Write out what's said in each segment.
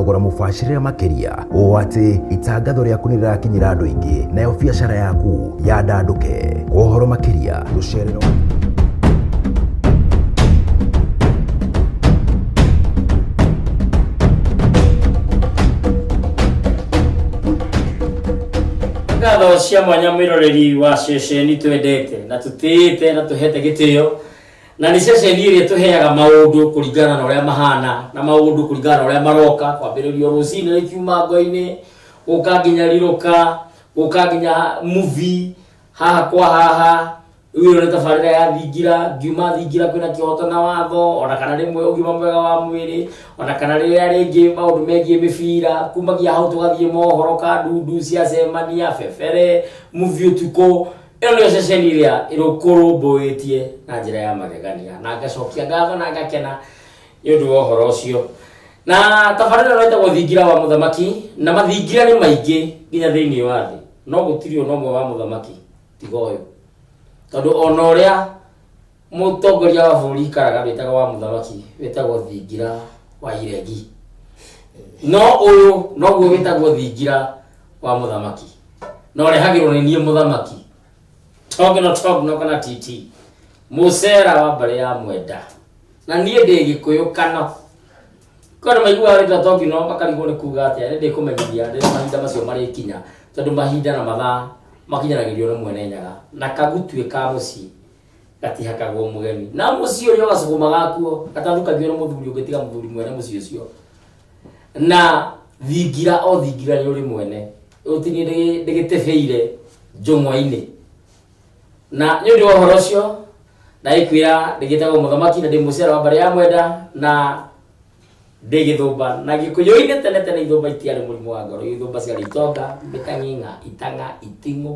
Thogora mũbacĩrĩre makĩria ũũ atĩ itangatho rĩaku nĩ rĩrakinyĩra andũ aingĩ nayo biacara yaku yandandũke. Kwa ũhoro makĩria tũcerere Ngatho cia mwanya mwĩroreri wa ceceni twendete na tũtĩĩte na tũhete gĩtĩo na nĩ ceceni ĩrĩa tũheaga maũndũ kũringana na ũrĩa mahana na maũndũ kũringana na ũrĩa maroka kwambĩrĩrio rũcinĩ rĩkiuma ngo-inĩ gũka nginya rirũka gũka nginya movie haha kwa haha rĩu ĩno nĩ tabarĩra ya thingira ngiuma thingira kwĩna kĩhoto na watho ona kana rĩmwe ũgima mwega wa mwĩrĩ ona kana rĩrĩa rĩngĩ maũndũ megiĩ mĩbira kumagia hau tũgathiĩ mohoro kandundu ciacemania bebere movie ũtukũ. Ĩno nĩyo ceceni ĩrĩa ĩrũkũrũmbũĩtie na njĩra ya magegania na ngacokia ngatho na ngakena nĩ ũndũ wa ũhoro ũcio. Na tabarĩra ĩno ĩtagwo thingira wa mũthamaki, na mathingira nĩ maingĩ nginya thĩinĩ wa thĩ, no gũtirĩ ona ũmwe wa mũthamaki tiga ũyũ, tondũ ona ũrĩa mũtongoria wa bũrũri ikaraga wĩtagwo wa mũthamaki wĩtagwo thingira wa iregi, no ũyũ noguo wĩtagwo thingira wa mũthamaki, na ũrehagĩrwo nĩ niĩ mũthamaki togno togno kana titi mũcera wa mbarĩ ya mwenda, na niĩ ndĩ gĩkũyũ kano. Kwĩ andũ maiguaga rĩtwa togino makarigwo nĩ kuga atĩa, nĩ ndĩkũmenyithia rĩrĩa mahinda macio marĩkinya, tondũ mahinda na mathaa makinyanagĩrio nĩ mwene nyaga, na kagutuĩ ka mũciĩ gatihakagwo mũgeni, na mũciĩ ũrĩa ũgacũgũma gakuo gatathukagio nĩ mũthuri ũngĩ tiga mũthuri mwene mũciĩ ũcio. Na thingira o thingira nĩ ũrĩ mwene, ũtinie ndĩgĩtĩbĩire njũng'wa-inĩ. Na nĩ ũndũ wa ũhoro ũcio ndagĩkwĩra ndĩgĩtagwo mũthamaki na ndĩ mũcera wa mbarĩ ya mwenda na ndĩ gĩthũmba, na gĩkũyũ-inĩ tene tene ithũmba itiarĩ mũrimũ wa ngoro, ithũmba ciarĩ itonga, mĩtang'ing'a, itang'a, iting'ũ,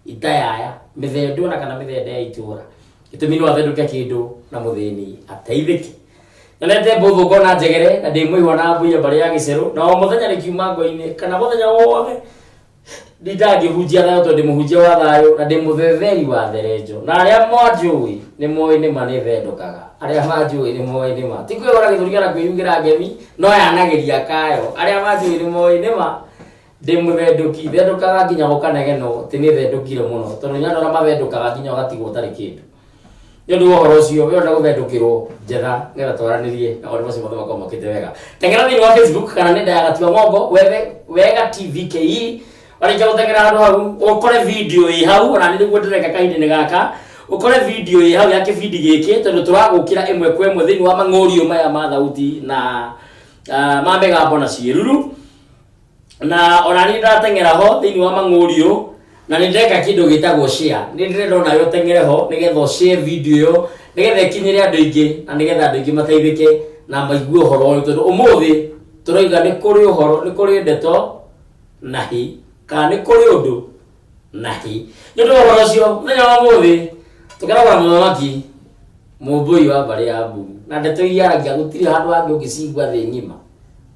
itayaya, mĩthendũ ona kana mĩthende ya itũra. Gĩtũmi no athendũke kĩndũ na mũthĩni ateithĩke. Nyonete mbũthũ ngona njegere na ndĩ mũihwa na mbuya mbarĩ ya gĩcerũ, na o mũthenya nĩkiuma ngo-inĩ kana mũthenya wothe ndingĩhunjia thayũ, tondũ ndĩ mũhunjia wa thayũ na ndĩ mũthetheri wa therenjo, na arĩa manjũĩ nĩ moĩ nĩ ma nĩ thendũkaga, arĩa manjũĩ nĩ moĩ nĩ ma ti kwĩhũra gĩthũri kana kwĩyugĩra ngemi, no yanagĩria kayo, arĩa manjũĩ nĩ moĩ nĩ ma ndĩ mũthendũki, thendũkaga nginya gũkanegenwo atĩ nĩ thendũkire mũno, tondũ nĩ andũ arĩa mathendũkaga nginya ũgatigwo ũtarĩ kĩndũ. Nĩ ũndũ wa ũhoro ũcio, we ũrenda gũthendũkĩrwo njetha nĩgetha twaranĩrie na maũndũ macio mothe makorwo mokĩte wega. Teng'era thĩinĩ wa Facebook kana nenda ya Gatua Ng'ongo wethe Wega TV KE. Warĩkia gũteng'era handũ hau ũkore video ĩ hau, ona nĩ nĩguo ndĩreka kahinda-inĩ gaka, ũkore video ĩ hau ya kĩbindi gĩkĩ, tondũ tũragũkĩra ĩmwe kwa ĩmwe thĩinĩ wa mang'ũriũ maya ma thauti na ma mĩgambo na ciĩruru. Na ona niĩ ndateng'era ho thĩinĩ wa mang'ũriũ na nĩ ndeka kĩndũ gĩtagwo share, nĩ ndĩrenda onawe ũteng'ere ho nĩgetha ũshare video ĩyo nĩgetha ĩkinyĩre andũ aingĩ na nĩgetha andũ aingĩ mateithĩke na maigue ũhoro ũyũ, tondũ ũmũthĩ tũroiga nĩ kũrĩ ũhoro, nĩ kũrĩ ndeto na hi, kana nĩ kũrĩ ũndũ na hi. Nĩ ũndũ wa ũhoro ũcio mũthenya wa ũmũthĩ tũkoragwo na mũthamaki mũmbũi wa mbarĩ ya Mburu, na ndeto iria aragia gũtirĩ handũ hangĩ ũngĩcigua thĩ ng'ima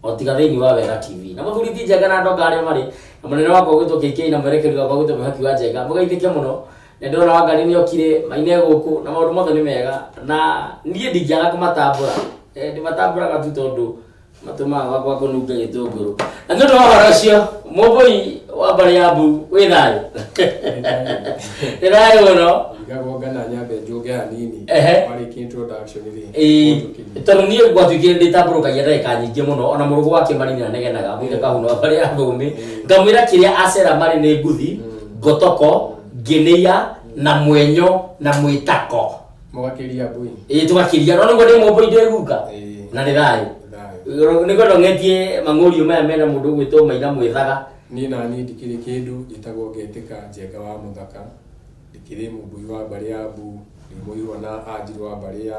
o tiga thĩinĩ wa Wega TV. Na mũthuri ti Njenga na ndonga arĩa marĩ na mũnene wakwa ũgwĩtwo KK na mwerekeri wakwa ũgwĩtwo Mwĩhoki wa Njenga, mũgeithĩke mũno. Nĩ ndĩrona Wangari nĩ okire, Maina e gũkũ na maũndũ mothe nĩ mega, na niĩ ndingĩaga kũmatambũra. Ndĩmatambũraga tu tondũ matũmaga gwakwa kũnunge gĩtũngũrũ. Na nĩ ũndũ wa ũhoro ũcio, mũmbũi wa mbarĩ ya Mbu wĩ thayũ? Nĩ thayũ mũno. Ndigagwo ngana nyambe njũge hanini. Warĩkia introduction rĩ. Ĩĩ, tondũ niĩ gwatuĩkire ndĩtambũrũkagia ndagĩka nyingĩ mũno, ona mũrũgũ wa Kĩmani nĩ anegenaga mwĩre kahuno wa mbarĩ ya Thũmbĩ, ngamwĩra kĩrĩa acera marĩ nĩ nguthi, ngotoko, ngĩnĩia na mwenyo na mwĩtako. Mũgakĩria mbui. Ĩĩ, tũgakĩria, no nĩguo ndĩ mũmbũi ndĩ guka. Na nĩ thayũ. Thayũ. Nĩguo ndongetie mang'ũriũ maya mena mũndũ ũgwĩtwo Maina Mwĩthaga. Niĩ naniĩ ndikĩrĩ kĩndũ, njĩtagwo Ngetĩka Njenga wa Mũthaka, ndikĩrĩ mũmbũi wa mbarĩ ya Mbu, ndĩ mũihwa na Anjirũ wa mbarĩ ya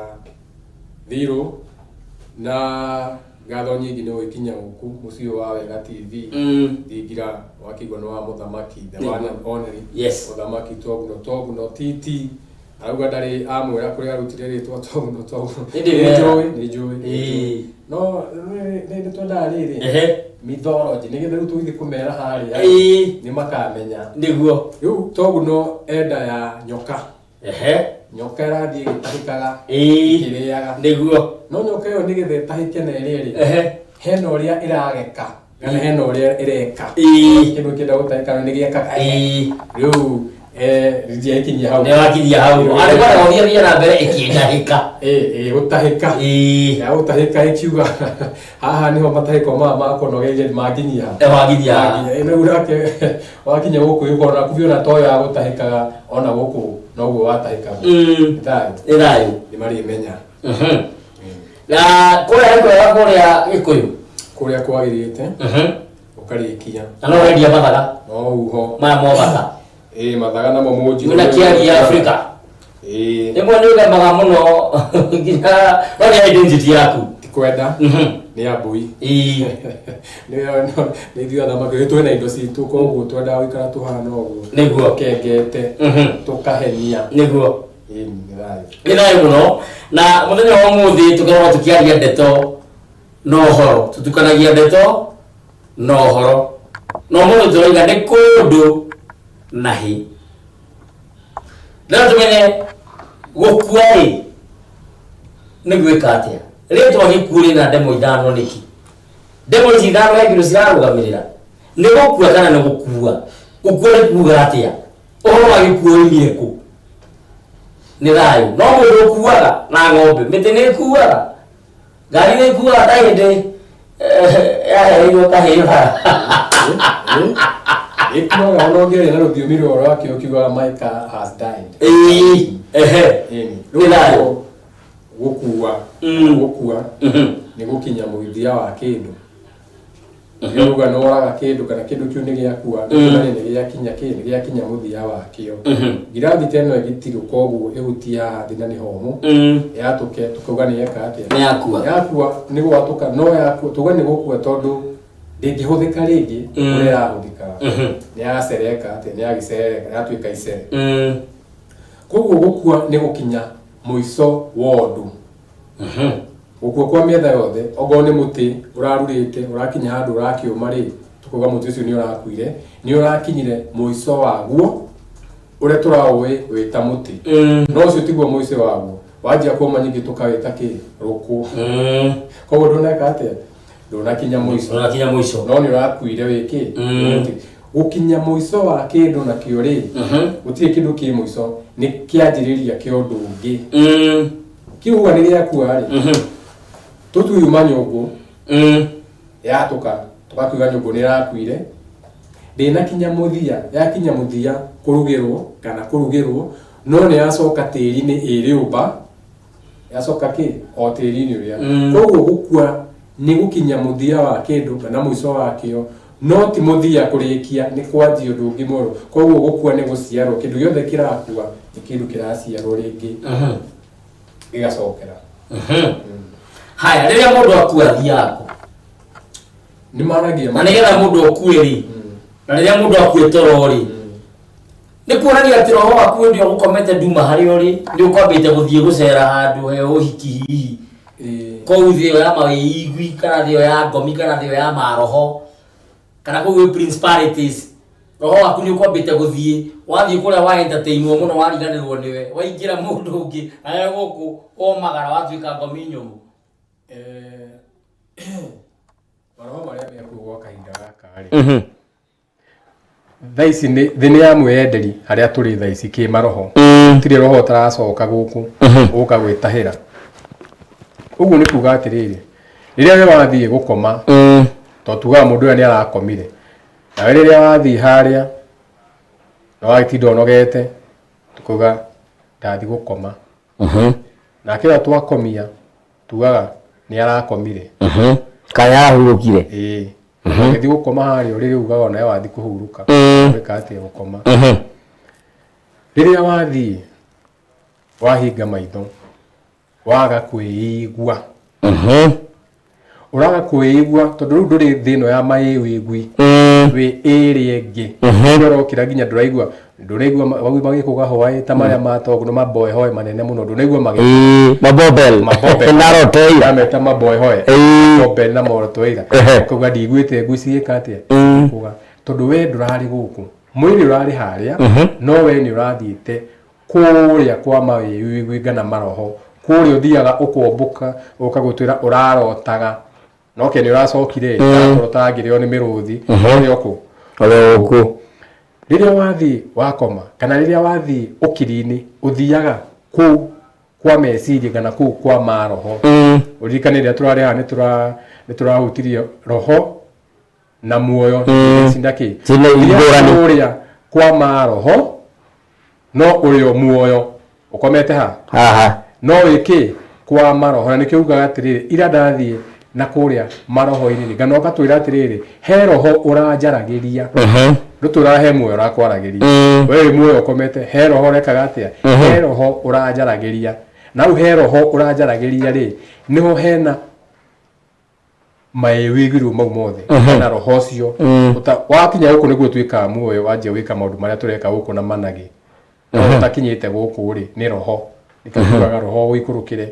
Thirũ, na ngatho nyingĩ nĩ gũgĩkinya gũkũ mũciĩ ũyũ wa Wega TV, thingira wakĩigua nĩ wa mũthamaki, the one and only, mũthamaki Toguno Toguno TT, arauga ndarĩ amwĩra kũrĩa arutire rĩtwa Toguno Toguno. Nĩ ndĩmera. Nĩ njũĩ, nĩ njũĩ, nĩ Ĩĩ. njũĩ. No nĩ twendaga rĩrĩ mythology nĩgetha rĩu tũgĩthiĩ kũmera harĩa nĩ makamenya. Nĩguo. Rĩu Toguno enda ya nyoka. Nyoka ĩrathiĩ ĩgĩtahĩkaga, ĩkĩrĩaga. Nĩguo. No nyoka ĩyo nĩgetha ĩtahĩke na ĩrĩe rĩ, Hena ũrĩa ĩrageka kana hena ũrĩa ĩreka. Kĩndũ kĩenda gũtahĩka nĩ gĩekaga. Rĩu ndiaikinyia hau. Nĩ wakinyia hau arĩ kwenda gũthiĩ na mbere ĩkĩndahĩka. Ĩ gũtahĩka. Ya gũtahĩka ĩkiuga haha nĩho matahĩko maya makũnogeire manginyia. Wakinyia haha. Rĩu nake wakinya gũkũ gĩkorwo naku biũ na toyo ya gũtahĩkaga ona gũkũ noguo watahĩkaga. Nĩ thayũ. Nĩ thayũ. Nĩ marĩmenya. Na kũrĩa nĩ kwega kũrĩa Gĩkũyũ. Kũrĩa kwagĩrĩte ũkarĩkia. Na no ũrendia mathaga. No uho. Maya mothaka. Ĩ mathaga namo mũnji. Wĩna kĩari ya Afrika. Ĩ. Rĩmwe nĩ ũgemaga mũno nginya no nĩ identity yaku. Ti kwenda. Nĩ ambui. Ĩ. Nĩ ithuĩ athamaki twĩna indo citũ koguo twendaga gũikara tũhana ũguo. Nĩguo. Tũkengete. Tũkahenia. Nĩguo. Ĩ nĩ thayũ. Nĩ thayũ mũno. Na mũthenya wa ũmũthĩ tũkoragwo tũkĩaria ndeto na ũhoro. Tũtukanagia ndeto na ũhoro. Na ũmũthĩ tũrauga nĩ kũndũ na hĩ. Rĩu tũmenye gũkua rĩ nĩ gwĩka atĩa. Rĩtwa gĩkuũ rĩna ndemwa ithano nĩkĩ? Ndemwa ici ithano he kĩndũ cirarũgamĩrĩra. Nĩ gũkua kana nĩ gũkua? Gũkua nĩ kuuga atĩa? Ũhoro wa gĩkuũ oimire kũ? Nĩ thayũ. No mũndũ ũkuaga na ng'ombe, mĩtĩ nĩ ĩkuaga, ngari nĩ ĩkuaga ta hĩndĩ yaheirwo kahĩĩ bara. Ĩkuaga ona ũngĩaria na rũthiomi rũrũ rwake ũkiugaga my car has died. Ĩĩ, ehe. Ĩni. Nĩ thayũ. Gũkua. Gũkua nĩ gũkinya mũthia wa kĩndũ. Rĩu uga nĩ woraga kĩndũ kana kĩndũ kĩu nĩ gĩakua, nĩ gĩakinya kĩ, nĩ gĩakinya mũthia wakĩo. Ngirathi ta ĩno ĩgĩtirũka ũguo ĩhutie haha thĩ na nĩ homũ. Yatũke tũkauga nĩ yeka atĩa? Nĩ yakua. Yakua nĩ gwatũka no yakua tuge nĩ gũkua tondũ ndĩngĩhũthĩka rĩngĩ ũrĩa ĩrahũthĩkaga. Nĩ yacereka atĩa? Nĩ yagĩcerereka yatuĩka icere. Koguo gũkua nĩ gũkinya mũico wa ũndũ. Gũkua kwa mĩetha yothe, okorwo nĩ mũtĩ ũrarurĩte ũrakinya handũ ũrakĩũma rĩ, tũkauga mũtĩ ũcio nĩ ũrakuire, nĩ ũrakinyire mũico waguo ũrĩa tũraũĩ wĩ ta mũtĩ. No ũcio tiguo mũico waguo. Wanjia kũma nyingĩ tũkawĩta kĩ? Rũkũ. Koguo ndũneka atĩa? Ndũnakinya mũico. Ndũnakinya mũico. No nĩ ũrakuire wĩ kĩ? Mũtĩ. Gũkinya mũico wa kĩndũ nakĩo rĩ, gũtirĩ kĩndũ kĩ mũico, nĩ kĩanjĩrĩria kĩa ũndũ ũngĩ. Kĩu uga nĩ gĩakua rĩ, tũtuyuma nyũngũ yatũka tũgakiuga nyũngũ nĩ ĩrakuire, ndĩnakinya mũthia, yakinya mũthia kũrugĩrwo kana kũrugĩrwo, no nĩ yacoka tĩri-inĩ ĩrĩũmba, yacoka kĩ? O tĩri-inĩ ũrĩa. Koguo gũkua nĩ gũkinya mũthia wa kĩndũ kana mũico wakĩo, no ti mũthia kũrĩkia, nĩ kwanjia ũndũ ũngĩ mwerũ. Koguo gũkua nĩ gũciarwo, kĩndũ gĩothe kĩrakua nĩ kĩndũ kĩraciarwo rĩngĩ gĩgacokera. Haya, rĩrĩa mũndũ akua athiaga kũ? Nĩ maragia. Na nĩgetha mũndũ akue rĩ, na rĩrĩa mũndũ akue toro rĩ, nĩ kuonania atĩ roho waku hĩndĩ ĩyo ũgũkomete nduma harĩa ũrĩ, nĩ ũkwambĩte gũthiĩ gũcera handũ he ũhiki hihi. Kũu thĩ ĩyo ya mawĩigwi kana thĩ ĩyo ya ngomi kana thĩ ĩyo ya maroho kana kũu gwĩ principalities, roho waku nĩ ũkwambĩte gũthiĩ, wathiĩ kũrĩa wa entertainwo mũno wariganĩrwo nĩwe, waingĩra mũndũ ũngĩ nawe gũkũ womagara watuĩka ngomi nyũmũ. Maroho marĩa mekuo gwa kahinda gaka rĩ, thaa ici thĩ nĩ ya mwĩyenderi harĩa tũrĩ thaa ici kĩmaroho. Gũtirĩ roho ũtaracoka gũkũ gũka gwĩtahĩra. Ũguo nĩ kuga atĩrĩrĩ, rĩrĩa we wathiĩ gũkoma, tondũ tugaga mũndũ ũrĩa nĩ arakomire, nawe rĩrĩa wathiĩ harĩa na wagĩtinda ũnogete, tũkauga ndathiĩ gũkoma. Nake ũrĩa twakomia tugaga nĩ arakomire. Kana arahurũkire. Ĩĩ. Ũgĩthiĩ gũkoma harĩa ũrĩ rĩu ugaga onawe wathiĩ kũhurũka. Wĩka atĩa gũkoma? Rĩrĩa wathiĩ wahinga maitho waga kwĩigua. Ũraga kwĩigua tondũ rĩu ndũrĩ thĩ ĩno ya mawĩigwi, wĩ ĩrĩa ĩngĩ. Rĩu ũrokĩra nginya ndũraigua, ndũraigua magĩkũga hwaĩ ta marĩa matongo nĩ maboehoe manene mũno, ndũnaigua magĩ Mabobel. Mabobel. Na rotoira. Ameta maboehoe. Mabobel na morotoira. Ũkauga ndiguĩte ngui cigĩka atĩa? Kuga tondũ we ndũrarĩ gũkũ, mwĩrĩ ũrarĩ harĩa, no we nĩ ũrathiĩte kũrĩa kwa mawĩigwi kana maroho, kũrĩa ũthiaga ũkombũka ũka gũtwĩra ũrarotaga No ke nĩ ũracokire akorwo ta angĩrĩo nĩ mĩrũthi ũrĩ okũ Oro gũkũ. Rĩrĩa wathiĩ wakoma kana rĩrĩa wathiĩ ũkiri-inĩ, ũthiaga kũu kwa meciria kana kũu kwa maroho. Ũririkane rĩrĩa tũrarĩ haha nĩ tũrahutirie roho na muoyo cinda kĩ. Cina Ũthiaga ngũrani. Kũrĩa kwa maroho no ũrĩ o muoyo ũkomete ha Haha. No wĩkĩ kwa maroho, na nĩkĩo ugaga atĩrĩrĩ, ira ndathiĩ na kũrĩa maroho-inĩ rĩ, ngana ũgatwĩra atĩrĩrĩ, he roho ũranjaragĩria. Ndũtwĩraga he muoyo ũrakwaragĩria. We wĩ muoyo ũkomete, he roho ũrekaga atĩa? He roho ũranjaragĩria. Na hau he roho ũranjaragĩria rĩ, nĩho hena mawĩgwĩrwo mau mothe na roho ũcio. Wakinya gũkũ nĩguo tuĩkaga muoyo, wanjia gwĩka maũndũ marĩa tũreka gũkũ na managĩ. No ũtakinyĩte gũkũ rĩ, nĩ roho. Nĩkĩo tugaga roho ũikũrũkĩre.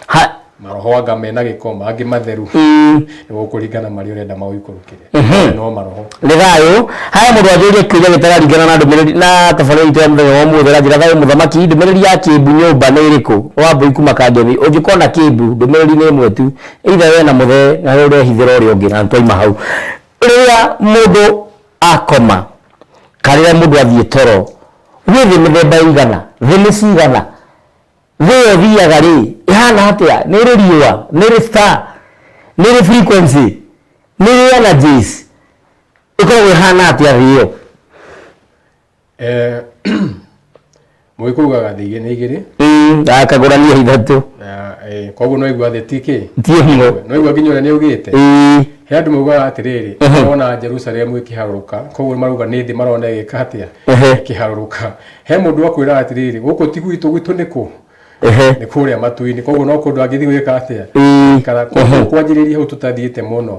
Ha. Maroho anga mena gĩko, mangĩ matheru, nĩ gũkũringana marĩa ũrenda maũikũrũkĩre, no maroho. Nĩ thayũ. Haya, mũndũ anjũria kĩũria gĩtararingana na ndũmĩrĩri na tabarĩra itũ ya mũthenya wa ũmũthĩ. Aranjĩra, thayũ mũthamaki, ndũmĩrĩri ya kĩmbu nyũmba nĩ ĩrĩkũ? Wambũi kuma Kangemi. Ũngĩkona kĩmbu, ndũmĩrĩri nĩ ĩmwe tu, either we na mũthee na we ũrehithĩra ũrĩa ũngĩ, na nĩtwaima hau. Rĩrĩa mũndũ akoma kana rĩrĩa mũndũ athiĩ toro, gwĩ thĩ mĩthemba ĩigana? Thĩ nĩ cigana? Thĩ ĩyo thiaga rĩ, ĩhana atĩa? Nĩ ĩrĩ riũa? Nĩ ĩrĩ star? Nĩ ĩrĩ frequency? Nĩ ĩrĩ energies? Ĩkoragwo ĩhana atĩa thĩ ĩyo? Mũgĩkũyũ ugaga thĩ igĩ nĩ igĩrĩ. Akagũrania ithatũ. Na koguo no igua thĩ ti kĩ. Ti ĩmwe. No igua nginya ũrĩa nĩ augĩte. He andũ maugaga atĩrĩrĩ, marona Jerusalemu ĩkĩharũrũka, koguo marauga nĩ thĩ marona ĩgĩka atĩa? Ĩkĩharũrũka. He mũndũ akwĩraga atĩrĩrĩ, gũkũ ti gwitũ, gwitũ nĩ kũ? Nĩ kũrĩa matu-inĩ, koguo no kũndũ angĩthiĩ gwĩka atĩa? Kana koguo kwanjĩrĩria hau tũtathiĩte mũno,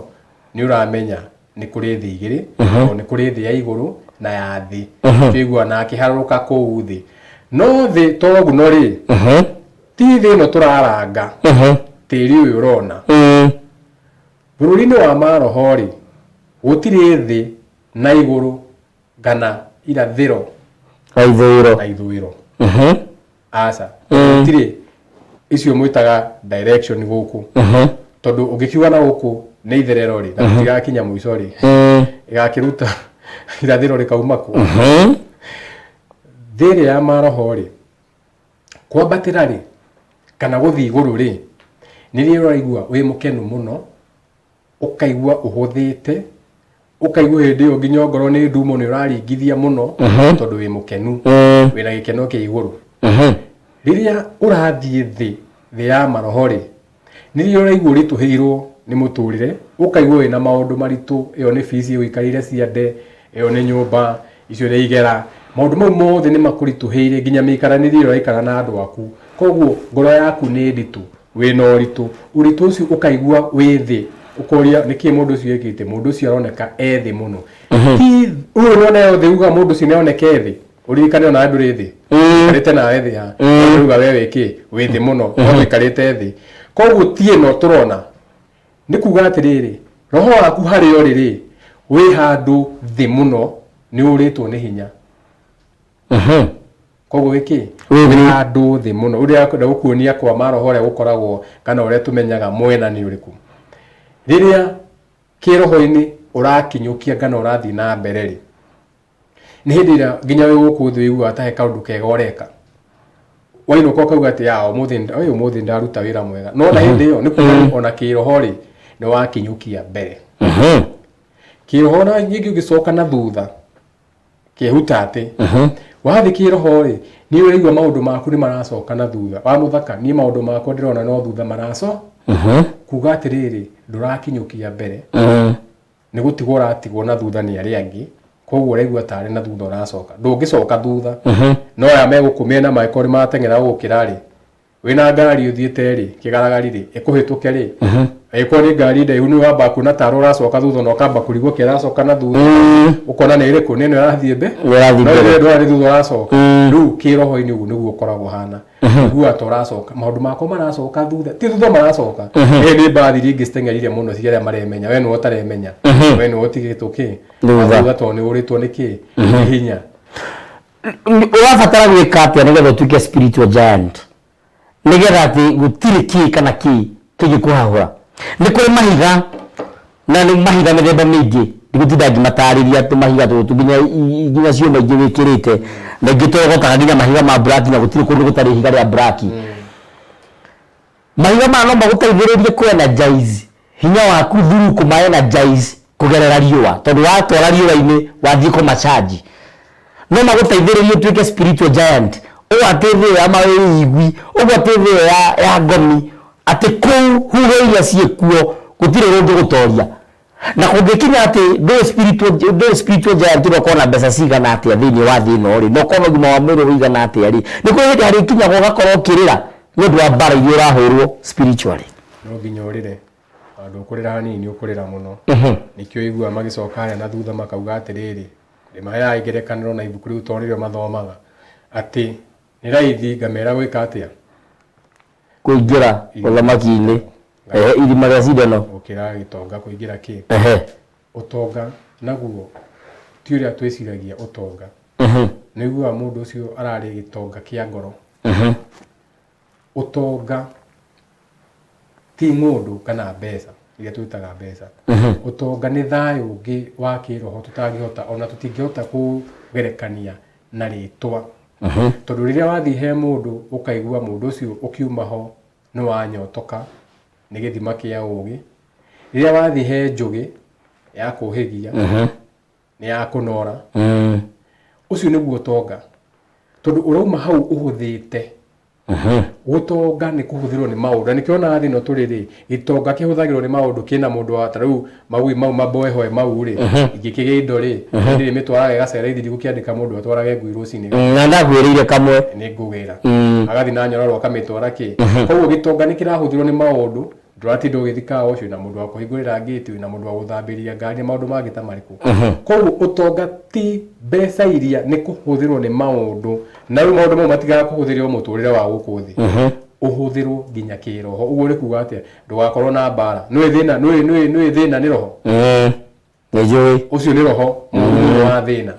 nĩ ũramenya nĩ kũrĩ thĩ igĩrĩ, tondũ nĩ kũrĩ thĩ ya igũrũ na ya thĩ. Tũigua na akĩharũrũka kũu thĩ. No thĩ toguno rĩ, ti thĩ ĩno tũraranga, tĩri ũyũ ũrona. Bũrũri-inĩ wa maroho rĩ, gũtirĩ thĩ na igũrũ kana irathĩro na ithũĩro. Na ithũĩro. Aca, gũtirĩ icio mwĩtaga direction gũkũ, tondũ ũngĩkiuga na gũkũ nĩ itherero rĩ, na tũtigakinya mũico rĩ, ĩgakĩruta irathĩro rĩkauma kũ? Thĩ ĩrĩa ya maroho rĩ, kwambatĩra rĩ, kana gũthiĩ igũrũ rĩ, nĩ rĩrĩa ũraigua wĩ mũkenu mũno, ũkaigua ũhũthĩte, ũkaigua hĩndĩ ĩyo nginya ongorwo nĩ ndumo nĩ ũraringithia mũno, tondũ wĩ mũkenu, wĩna gĩkeno kĩa igũrũ. Rĩrĩa ũrathiĩ thĩ, thĩ ya maroho rĩ, nĩ rĩrĩa ũraigua ũritũhĩirwo nĩ mũtũrĩre, ũkaigua wĩna maũndũ maritũ, ĩyo nĩ bici ũikarĩire ciande, ĩyo nĩ nyũmba, icio nĩ igera, maũndũ mau mothe nĩ makũritũhĩire, nginya mĩikaranĩrie ĩrĩa ũraikara na andũ aku, koguo ngoro yaku nĩ nditũ, wĩna ũritũ, ũritũ ũcio ũkaigua wĩ thĩ, ũkoria nĩkĩ mũndũ ũcio ekĩte, mũndũ ũcio aroneka e thĩ mũno. Ti ũyũ nĩona ĩyo thĩ, uga mũndũ ũcio nĩaroneka e thĩ, ũririkane ona ndũrĩ thĩ, ũikarĩte nawe thĩ ha, uga we wĩ kĩ, wĩ thĩ mũno, no tũikarĩte thĩ. Koguo ti ĩno tũrona, nĩ kuga atĩrĩrĩ, roho waku harĩa ũrĩ rĩ, wĩ handũ thĩ mũno, nĩ ũrĩtwo nĩ hinya. Koguo wĩ kĩ? Wĩ thĩ. Wĩ handũ thĩ mũno. Ũrĩa kwenda gũkuonia kwa maroho ũrĩa gũkoragwo kana ũrĩa tũmenyaga mwena nĩ ũrĩkũ. Rĩrĩa kĩroho-inĩ ũrakinyũkia kana ũrathiĩ na mbere rĩ, nĩ hĩndĩ ĩrĩa nginya wĩ gũkũ thĩ ũiguaga ta he kaũndũ kega ũreka. Wainũka ũkauga atĩ ya ũmũthĩ, ũyũ ũmũthĩ ndaruta wĩra mwega. No na hĩndĩ ĩyo nĩ kuga ona kĩroho rĩ, nĩ wakinyũkia mbere. Kĩroho na nyingĩ ũgĩcoka na thutha, kĩhuta atĩ wathiĩ kĩroho rĩ, nĩ ũraigua maũndũ maku nĩ maracoka na thutha. Wa mũthaka, niĩ maũndũ makwa ndĩrona no thutha maraco. Kuga atĩrĩrĩ, ndũrakinyũkia mbere, nĩ gũtigwo ũratigwo na thutha nĩ arĩa angĩ, koguo ũraigua tarĩ na thutha ũracoka. Ndũngĩcoka thutha, no aya megũkũ mĩena mangĩkorwo nĩ marateng'era gũgũkĩra rĩ, wĩna ngari ũthiĩte rĩ, kĩgaragari rĩ, ĩkũhĩtũke rĩ, ĩkorwo nĩ ngari ndaihu, nĩ wambaga kuona tarĩ ũracoka thutha na ũkamba kũrigwo kĩracoka na thutha, ũkona nĩ ĩrĩkũ, nĩ ĩno ĩrathiĩ mbe Ĩrathiĩ no mbere. rĩrĩa ndũrarĩ thutha ũracoka. Rĩu kĩroho-inĩ ũguo nĩguo ũkoragwo hana, ũiguaga ta ũracoka, maũndũ makwa maracoka thutha, ti thutha maracoka. Ĩĩ, nĩ mbathi iria ingĩ citeng'erire mũno cia arĩa maremenya, we nĩwe ũtaremenya, we nĩwe ũtigĩtwo kĩ? Thutha. Thutha, tondũ nĩ ũrĩtwo nĩ kĩ? Nĩ hinya. Ũrabatara gwĩka atĩa nĩgetha ũtuĩke spiritual giant, nĩgetha atĩ gũtirĩ kĩ kana kĩ kĩngĩkũhahũra? Nĩ kũrĩ mahiga na nĩ mahiga mĩthemba mĩingĩ, ndigũtinda ngĩmatarĩria tũmahiga tũtũ nginya ciũma ingĩ wĩkĩrĩte na ingĩ tũrogotaga nginya mahiga ma black, na gũtirĩ kũndũ gũtarĩ ihiga rĩa black. Mahiga maya no magũteithĩrĩrie kũ energize hinya waku through kũma energize kũgerera riũa, tondũ watwara riũa-inĩ wathiĩ kũmachanji. No magũteithĩrĩrie ũtuĩke spiritual giant, ũũ atĩ thĩ ĩyo ya mawĩigwi, ũguo atĩ thĩ ĩyo ya ngomi, atĩ kũu huho iria ciĩkuo gũtirĩ ũngĩgũtoria. Na kũngĩkinya atĩ ndũrĩ spiritual giant, na ũkorwo na mbeca cigana atĩa thĩinĩ wa thĩ ĩno rĩ, na ũkorwo na ũgima wa mwĩrĩ ũigana atĩa rĩ, nĩ kũrĩ hĩndĩ harĩkinyaga ũgakorwo ũkĩrĩra nĩ ũndũ wa mbara iria ũrahũrwo spiritually. No nginya ũrĩre, handũ ũkũrĩra hanini ũkũrĩra mũno. Nĩkĩo iguaga magĩcoka harĩa na thutha makauga atĩrĩrĩ, ndĩmaheaga ngerekanĩro na ibuku rĩu tondũ nĩrĩo mathomaga, atĩ nĩ raithi ngamera gwĩka atĩa? Kũingĩra ũthamaki-inĩ. Ehe, irima rĩa cindano. Gũkĩra gĩtonga kũingĩra kĩ? Ũtonga naguo ti ũrĩa twĩciragia ũtonga. Nĩ ũiguaga mũndũ ũcio ararĩ gĩtonga kĩa ngoro. Ũtonga ti ng'ũndũ kana mbeca iria twĩtaga mbeca. Ũtonga nĩ thayũ ũngĩ wa kĩroho tũtangĩhota, ona tũtingĩhota kũgerekania na rĩtwa, tondũ rĩrĩa wathiĩ he mũndũ ũkaigua mũndũ ũcio ũkiuma ho nĩ wanyotoka, nĩ gĩthima kĩa ũgĩ. Rĩrĩa wathiĩ he njũgĩ ya kũhĩgia, nĩ ya kũnora. Ũcio nĩguo ũtonga, tondũ ũrauma hau ũhũthĩte. Gũtonga nĩ kũhũthĩrwo nĩ maũndũ, na nĩkĩo onaga thĩ ĩno tũrĩ rĩ, gĩtonga kĩhũthagĩrwo nĩ maũndũ. Kĩna mũndũ wa ta rĩu magui mau maboehoe mau rĩ, ingĩkĩgĩa indo rĩ, ndĩrĩ mĩtwaraga ĩgacera ithiri gũkĩandĩka mũndũ atwarage ngui rũcinĩ. Na ndakwĩrĩire kamwe. Nĩ ngũgĩra agathiĩ na nyororo akamĩtwara kĩ. Koguo gĩtonga nĩ kĩrahũthĩrwo nĩ maũndũ. Ndũratinda ũgĩthiĩ car wash, wĩna mũndũ wa kũhingũrĩra ngĩti, wĩna mũndũ wa gũthambĩria ngari na maũndũ mangĩ ta marĩkũ. Koguo ũtonga ti mbeca iria, nĩ kũhũthĩrwo nĩ maũndũ, na rĩu maũndũ mau matigaga kũhũthĩrwo mũtũrĩre wa gũkũ thĩ, ũhũthĩrwo nginya kĩroho. Ũguo nĩ kuga atĩa? Ndũgakorwo na mbara. Nĩũĩ thĩna, nĩũĩ thĩna nĩ roho. Nĩ njũĩ. Ũcio nĩ roho mũru mũno wa thĩna.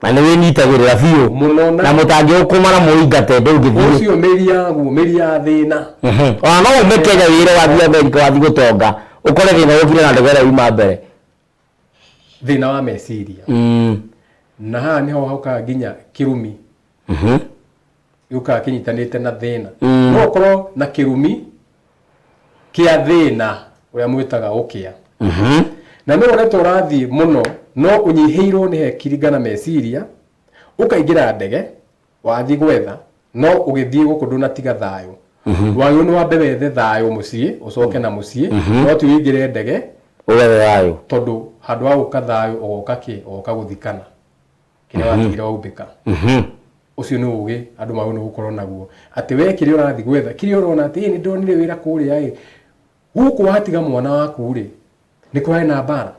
Na nĩ wĩnyitagĩrĩra biũ. Mũno. Na mũtangĩũkũma na mũingate ndũngĩthiĩ. Ũcio mĩri yaguo, mĩri ya thĩna. Ona no ume Kenya wĩre wathiĩ Amerika, wathiĩ gũtonga, ũkore thĩna ũkire na ndege ĩrĩa yuma mbere. Thĩna wa meciria. Na haha nĩho haukaga nginya kĩrumi, gĩũkaga kĩnyitanĩte na thĩna. No ũkorwo na kĩrumi kĩa thĩna ũrĩa mwĩtaga ũkĩa, na no wone ta ũrathiĩ mũno, no ũnyihĩirwo nĩ hekiringa na meciria, ũkaingĩra ndege wathiĩ gwetha, no ũgĩthiĩ gũkũ ndũnatiga thayũ. Wagĩrĩirwo nĩ wambe wethe thayũ mũciĩ, ũcoke na mũciĩ, no ti ũingĩre ndege ũgethe thayũ. Tondũ handũ ha gũka thayũ ũgoka kĩ? Ũgoka gũthikana kĩrĩa watigire waumbĩka. Ũcio nĩ ũgĩ andũ magĩrĩirwo nĩ gũkorwo naguo, atĩ we kĩrĩa ũrathiĩ gwetha, kĩrĩa ũrona atĩ ĩ nĩ ndonire wĩra kũrĩa ĩ gũkũ, watiga mwana waku rĩ, nĩ kwarĩ na mbara,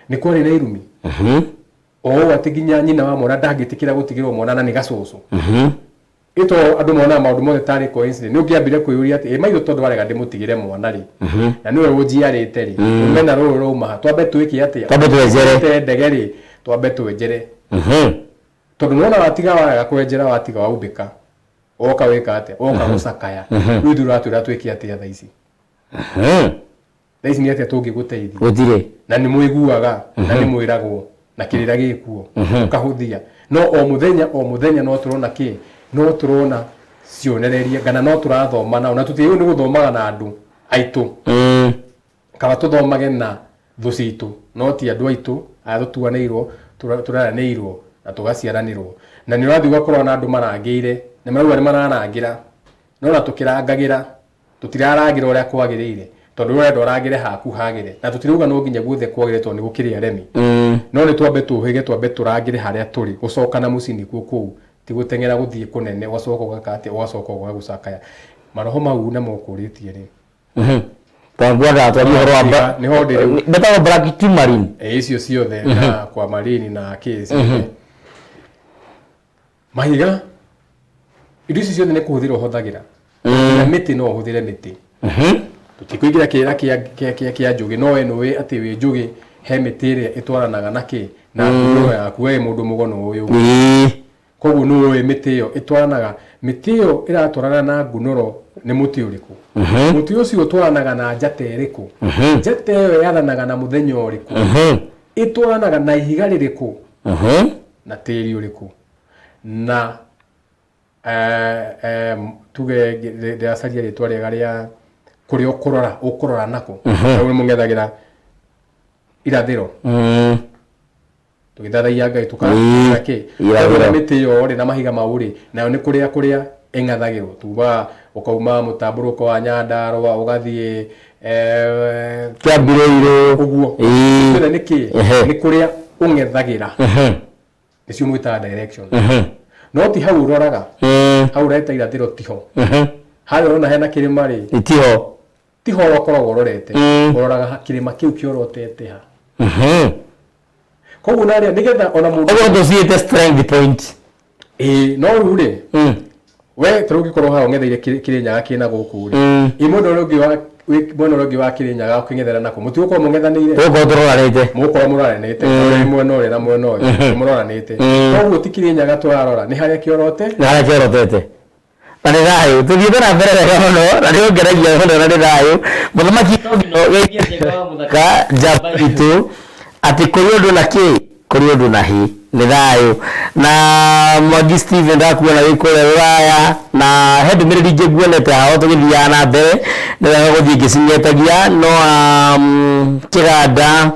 nĩ kwarĩ na irumi, o ũũ atĩ nginya nyina wa mwana ndangĩtĩkĩra gũtigĩrwo mwana na nĩ gacũcũ. Ĩto andũ monaga maũndũ mothe tarĩ coincidence. Nĩ ũngĩambire kwĩyũria atĩ ĩ maitũ, tondũ warega ndĩmũtigĩre mwana rĩ, na nĩwe ũnjiarĩte rĩ, rũmena rũrũ rwauma ha? Twambe twĩke atĩa? Twambe twenjere. Tũrute ndege rĩ, twambe twenjere, tondũ nĩwona watiga warega kwenjera, watiga waumbĩka, woka wĩka atĩa? Woka gũcakaya. Rĩu ithuĩ ũratwĩra twĩke atĩa thaa ici? Thaa ici nĩ atĩa tũngĩgũteithia? Gũtirĩ. Na nĩ mũiguaga na nĩ mwĩragwo na kĩrĩra gĩkuo ũkahũthia, no o mũthenya o mũthenya no tũrona kĩ, no tũrona cionereria kana no tũrathoma nao, na tũtiagĩrĩirwo nĩ gũthomaga na andũ aitũ. Kaba tũthomage na thũ citũ, no ti andũ aitũ aya tũtuanĩirwo, tũraranĩirwo na tũgaciaranĩrwo. Na nĩ ũrathiĩ ũgakorwo na andũ marangĩire, nĩ marauga nĩ mararangĩra, no na tũkĩrangagĩra tũtirarangĩra ũrĩa kwagĩrĩire, tondũ ũrenda ũrangĩre haku hagĩre, na tũtirauga no nginya guothe kwagĩre tondũ nĩ gũkĩrĩ aremi. No nĩ twambe tũhĩge, twambe tũrangĩre harĩa tũrĩ. Gũcoka na mũciĩ nĩkuo kũu, ti gũteng'era gũthiĩ kũnene ũgacoka ũgaka atĩa, ũgacoka ũgaga gũcakaya maroho mau namo ũkũrĩtie rĩ. Twangwendaga twarie ũhoro wa Nĩho ndĩ rĩu. Betagwo black tourmaline. Ĩ, icio ciothe na kwa marini na kĩ ciothe mahiga, indo ici ciothe nĩ kũhũthĩra ũhũthagĩra na mĩtĩ. No ũhũthĩre mĩtĩ. Tũtikũingĩra kĩrĩra kĩa njũgĩ, no we nĩũĩ atĩ wĩ njũgĩ, he mĩtĩ ĩrĩa ĩtwaranaga na kĩ na ngurũro yaku. We mũndũ mũgo nĩ ũĩ ũguo. Koguo nĩ ũĩ mĩtĩ ĩyo ĩtwaranaga, mĩtĩ ĩyo ĩratwarana na ngunũro nĩ mũtĩ ũrĩkũ, mũtĩ ũcio ũtwaranaga na njata ĩrĩkũ, njata ĩyo yathanaga na mũthenya ũrĩkũ, ĩtwaranaga na ihiga rĩrĩkũ na tĩri ũrĩkũ, na tuge ndĩracaria rĩtwa rĩega rĩa kũrĩa ũkũrora, ũkũrora nako. Rĩu mũng'ethagĩra irathĩro, tũgĩthathaiya Ngai tũkara kĩ Irathĩro. Mĩtĩ ĩyo rĩ na mahiga mau rĩ, nayo nĩ kũrĩa kũrĩa ĩng'athagĩrwo, tugaga ũkauma mũtambũrũko wa Nyandarũa ũgathiĩ Kĩambĩrĩirwo. Ũguo. Ciothe nĩ kĩ? Nĩ kũrĩa ũng'ethagĩra, nĩcio mwĩtaga direction, no ti hau ũroraga, hau ũreta irathĩro tiho, harĩa ũrona hena kĩrĩma rĩ, Itiho. Tiho ũkoragwo ũrorete. Ũroraga kĩrĩma kĩu kĩorotete ha. Koguo narĩa nĩgetha ona mũndũ Ũguo tũciĩte strength point. Ĩĩ, no rĩu rĩ, we ta rĩu ũngĩkorwo haha ũng'etheire Kĩrĩnyaga kĩna gũkũ rĩ, ĩ mwena ũrĩa ũngĩ wa mwena ũrĩa ũngĩ wa Kĩrĩnyaga ũkĩng'ethera nako, mũtigũkorwo mũng'ethanĩire? Tũgũkorwo tũroranĩte. Mũgũkorwo mũroranĩte, ũrĩa mwena ũrĩa na mwena ũyũ mũroranĩte. Koguo ti Kĩrĩnyaga tũrarora, nĩ harĩa kĩorote. Nĩ harĩa kĩorotete. Na nĩ thayũ tũthiĩte na mbere wega mũno, na nĩ ũngenagia mũno, na nĩ thayũ mũthamaki Tobino wĩgie Njenga wa Mũthaka, njamba itũ, atĩ kũrĩ ũndũ na kĩ, kũrĩ ũndũ na hĩ, nĩ thayũ. Na Mwangi Steven, ndakuona wĩ kũrĩa rũraya, na he ndũmĩrĩri ingĩ nguonete haha o tũgĩthiaga na mbere, nĩ wega gũthiĩ ngĩcing'etagia no kĩganda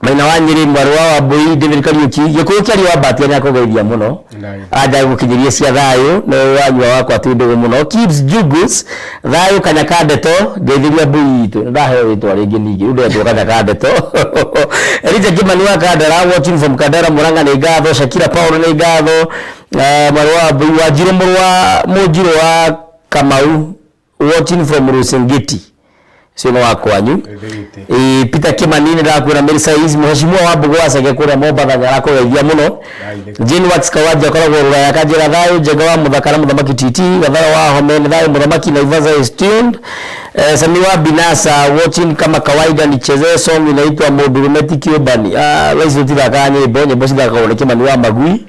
Maina wa Nyĩrĩ, mwarĩ wa Wambũi, David Kariũki, Gĩkũyũ kĩaria wa Mbatia nĩ akũgeithia mũno. Anja gũkinyĩria cia thayũ nĩ wanyua wakwa twĩ ndũgũ mũno. Kibs Jugus, thayũ Kanyaka Ndeto, ngeithĩria mbũi itũ. Nĩ ndaheo rĩtwa rĩngĩ ningĩ, rĩu ndetwo Kanyaka Ndeto. Elijah Kimani wa Kandara, watching from Kandara, Murang'a nĩ ngatho, Shakira Paul nĩ ngatho, mwarĩ wa Wambũi, Wanjirũ mũrũ wa Mũnjirũ wa Kamau, watching from Rusengeti, ũcio nĩ wa kwanyu. Ĩĩ, Peter Kimani nĩ ndakwĩra Mary Size, Mheshimiwa wa Mbũgũ wa Cege kũrĩa Mombatha nĩ arakũgeithia mũno. Jane Wax Kawaja akoragwo Rũraya, akanjĩra thayũ Njenga wa Mũthaka na Mũthamaki TT Gathara wa Home nĩ thayũ Mũthamaki. Naivasha is tuned. Sami wa Binasa watching kama kawaida, nichezee song inaitwa Mũndũrũme ti kĩũmbani. Ah, thaa ici tũtithakaga nyĩmbo, nyĩmbo cithakagwo nĩ Kimani wa Magui.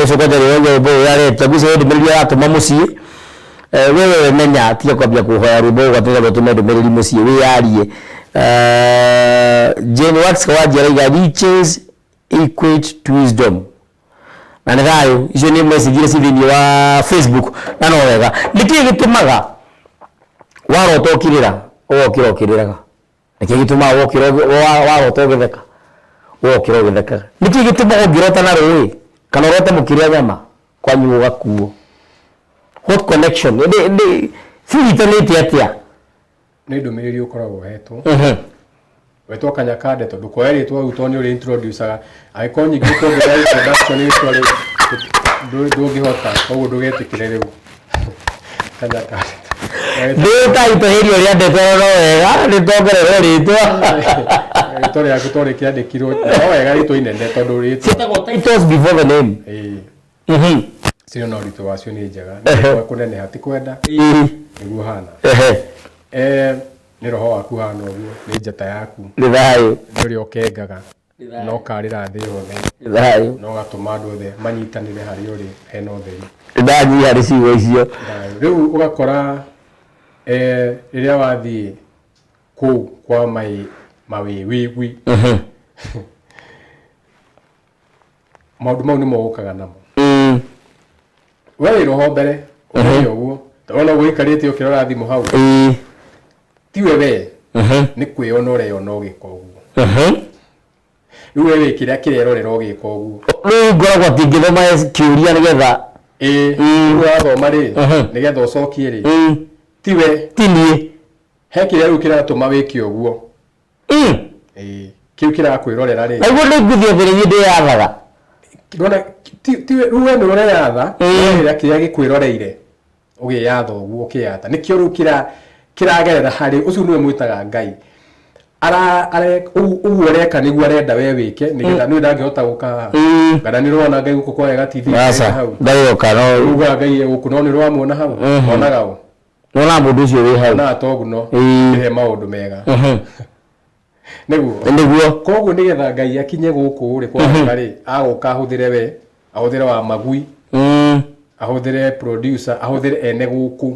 Ũcio kwanja nĩwe nyĩmbo ĩyo aretia ngwĩciria ndũmĩrĩri aratũma mũciĩ. Wewe menya tiga kwambia kũhoya rwĩmbo ũgatũra ũtũme ndũmĩrĩri mũciĩ wĩyarie. Jane Wax Kawanji arauga riches equate to wisdom, na nĩ thayũ. Icio nĩ message iria ciĩ thĩinĩ wa Facebook, na no wega. Nĩkĩĩ gĩtũmaga warota ũkĩrĩra ũgokĩra ũkĩrĩraga? Nĩkĩĩ gĩtũmaga wokĩra warota ũgĩtheka ũgokĩra ũgĩthekaga? Nĩkĩĩ gĩtũmaga ũngĩrota na rũĩ kana ũrote mũkĩrĩa nyama kwanyu gũgakuo? What connection nĩ cinyitanĩte atĩa? Nĩ ndũmĩrĩri ũkoragwo ũhetwo. Wetwo Kanyaka Ndeto, ndũkoe rĩtwa rĩu tondũ nĩ ũrĩ introducaga, angĩkorwo nyingĩ ũkuongerera introduction rĩtwa rĩu ndũngĩhota, koguo ndũgetĩkĩre rĩu Kanyaka Ndeto. Ndĩtaitũhĩria ũrĩa ndeto no wega nĩtongererwo rĩtwa. Rĩtwa rĩaku to rĩkĩandĩkirwo no wega, rĩtwa inene tondũ rĩtwa Ciĩtagwo titles before the name. Ĩĩ. Cio na ũritũ wacio nĩ njega. Nĩ kũneneha ti kwenda, nĩguo hana. Nĩ roho waku hana ũguo, nĩ njata yaku. Nĩ thayũ. Nĩ ũrĩa ũkengaga na ũkarĩra thĩ yothe Nĩ thayũ. na ũgatũma andũ othe manyitanĩre harĩa ũrĩ hena ũtheri. Ndanyiha nĩ ciugo icio. Thayũ. Rĩu ũgakora rĩrĩa wathiĩ kũu kwa mai mawĩwigwi, maũndũ mau nĩmo ũkaga namo. We wĩ roho mbere ũmenye ũguo, tondũ ũguo ũikarĩte ũkĩrora thimũ hau, tiwe we, nĩ kwĩona ũreyona ũgĩka ũguo. Rĩu we wĩ kĩrĩa kĩrerorera ũgĩka ũguo. Rĩu ngoragwo atĩ ngĩthoma kĩũria nĩgetha Ĩĩ, rĩu ũrathoma rĩ, nĩgetha ũcokie rĩ, tiwe. Ti niĩ. He kĩrĩa rĩu kĩratũma wĩke ũguo. Ĩĩ, kĩu kĩrakwĩrorera rĩ. Naguo nĩ ngũthiĩ atĩ nĩ niĩ ndĩyathaga. Ndona ti rĩu we nĩ ũreyatha, no kĩrĩa gĩkwĩroreire ũgĩyatha ũguo ũkĩyatha nĩkĩo rĩu kĩragerera harĩ ũcio nĩwe mwĩtaga Ngai. Ũguo ũreka nĩguo arenda we wĩke, nĩgetha nĩwe ndangĩhota gũka haha. Kana nĩ ũrona Ngai gũkũ kwaya gatithi Aca. hau? Ndarĩoka no. Ugaga Ngai e gũkũ, no nĩ ũramwona hau? Onaga ũ? Nona mũndũ ũcio wĩ hau. Onaga toguno kĩhe maũndũ mega nĩguo. Nĩguo. Koguo nĩgetha Ngai akinye gũkũ rĩ kwa rĩ, agũka ahũthĩre we, ahũthĩre wa magui. Ahũthĩre producer, ahũthĩre ene gũkũ.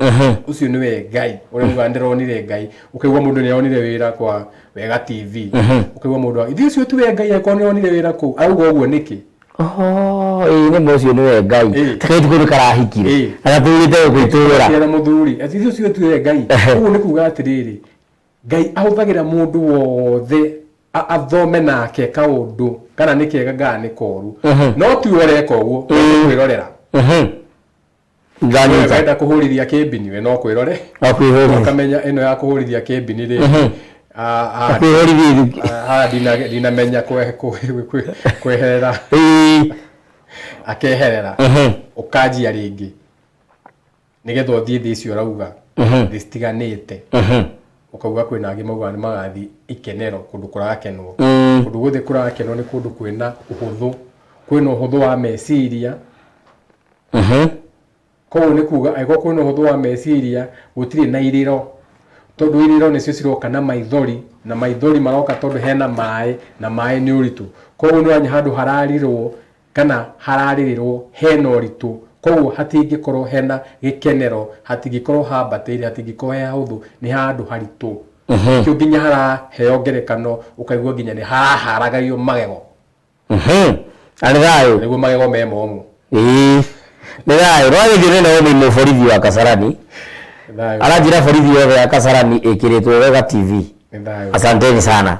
Ũcio nĩwe Ngai ũrĩa ugaga ndĩronire Ngai. Ũkaigua mũndũ nĩaronire wĩra kwa Wega TV, ũkaigua mũndũ ithuĩ ũcio tiwe Ngai angĩkorwo nĩaronire wĩra kũu arauga ũguo nĩkĩ? Oho, ĩĩ nĩ ma ũcio nĩwe Ngai. Ta kairĩtu kau nĩ karahikire. Na gatũrĩte gũkũ itũũra. Ciara mũthuri atĩ ithuĩ ũcio tiwe Ngai. Ũguo nĩ kuga atĩrĩrĩ, Ngai ahũthagĩra mũndũ wothe athome nake kaũndũ kana nĩ kega kana nĩ koru, no tiwe ũreka ũguo, nĩ kwĩrorera. Ndanyita. Wenda kũhũrithia kĩmbini, we no kwĩrore. No kwĩhũrithia. Ũkamenya ĩno ya kũhũrithia kĩmbini rĩ, Kwĩhũrithia. Haha ndinamenya kweherera. Akeherera. Ũkanjia rĩngĩ nĩgetha ũthiĩ thĩ icio ũrauga, thĩ citiganĩte. Ũkauga kwĩna angĩ maugaga nĩ magathiĩ ikenero, kũndũ kũrakenwo. Kũndũ guothe kũrakenwo nĩ kũndũ kwĩna ũhũthũ, kwĩna ũhũthũ wa meciria. Koguo nĩ kuga angĩkorwo kwĩna ũhũthũ wa meciria, gũtirĩ na irĩro, tondũ irĩro nĩcio ciroka na maithori, na maithori maroka tondũ hena maĩ, na maĩ nĩ ũritũ. Koguo nĩ wanya handũ hararirwo kana hararĩrĩrwo hena ũritũ, koguo hatingĩkorwo hena gĩkenero, hatingĩkorwo hambatĩire, hatingĩkorwo he hahũthũ, nĩ handũ haritũ. Kĩo nginya haraheo ngerekano, ũkaigua nginya nĩ haraharagagio magego. Na nĩ thayũ. Nĩguo magego me momũ. Ĩĩ nĩ thayũ. No gĩthiĩ nĩ Naomi mũborithi wa Kasarani. Thayũ. Aranjĩra borithi yothe ya Kasarani ĩkĩrĩtwo Wega TV. Nĩ thayũ. Asanteni sana.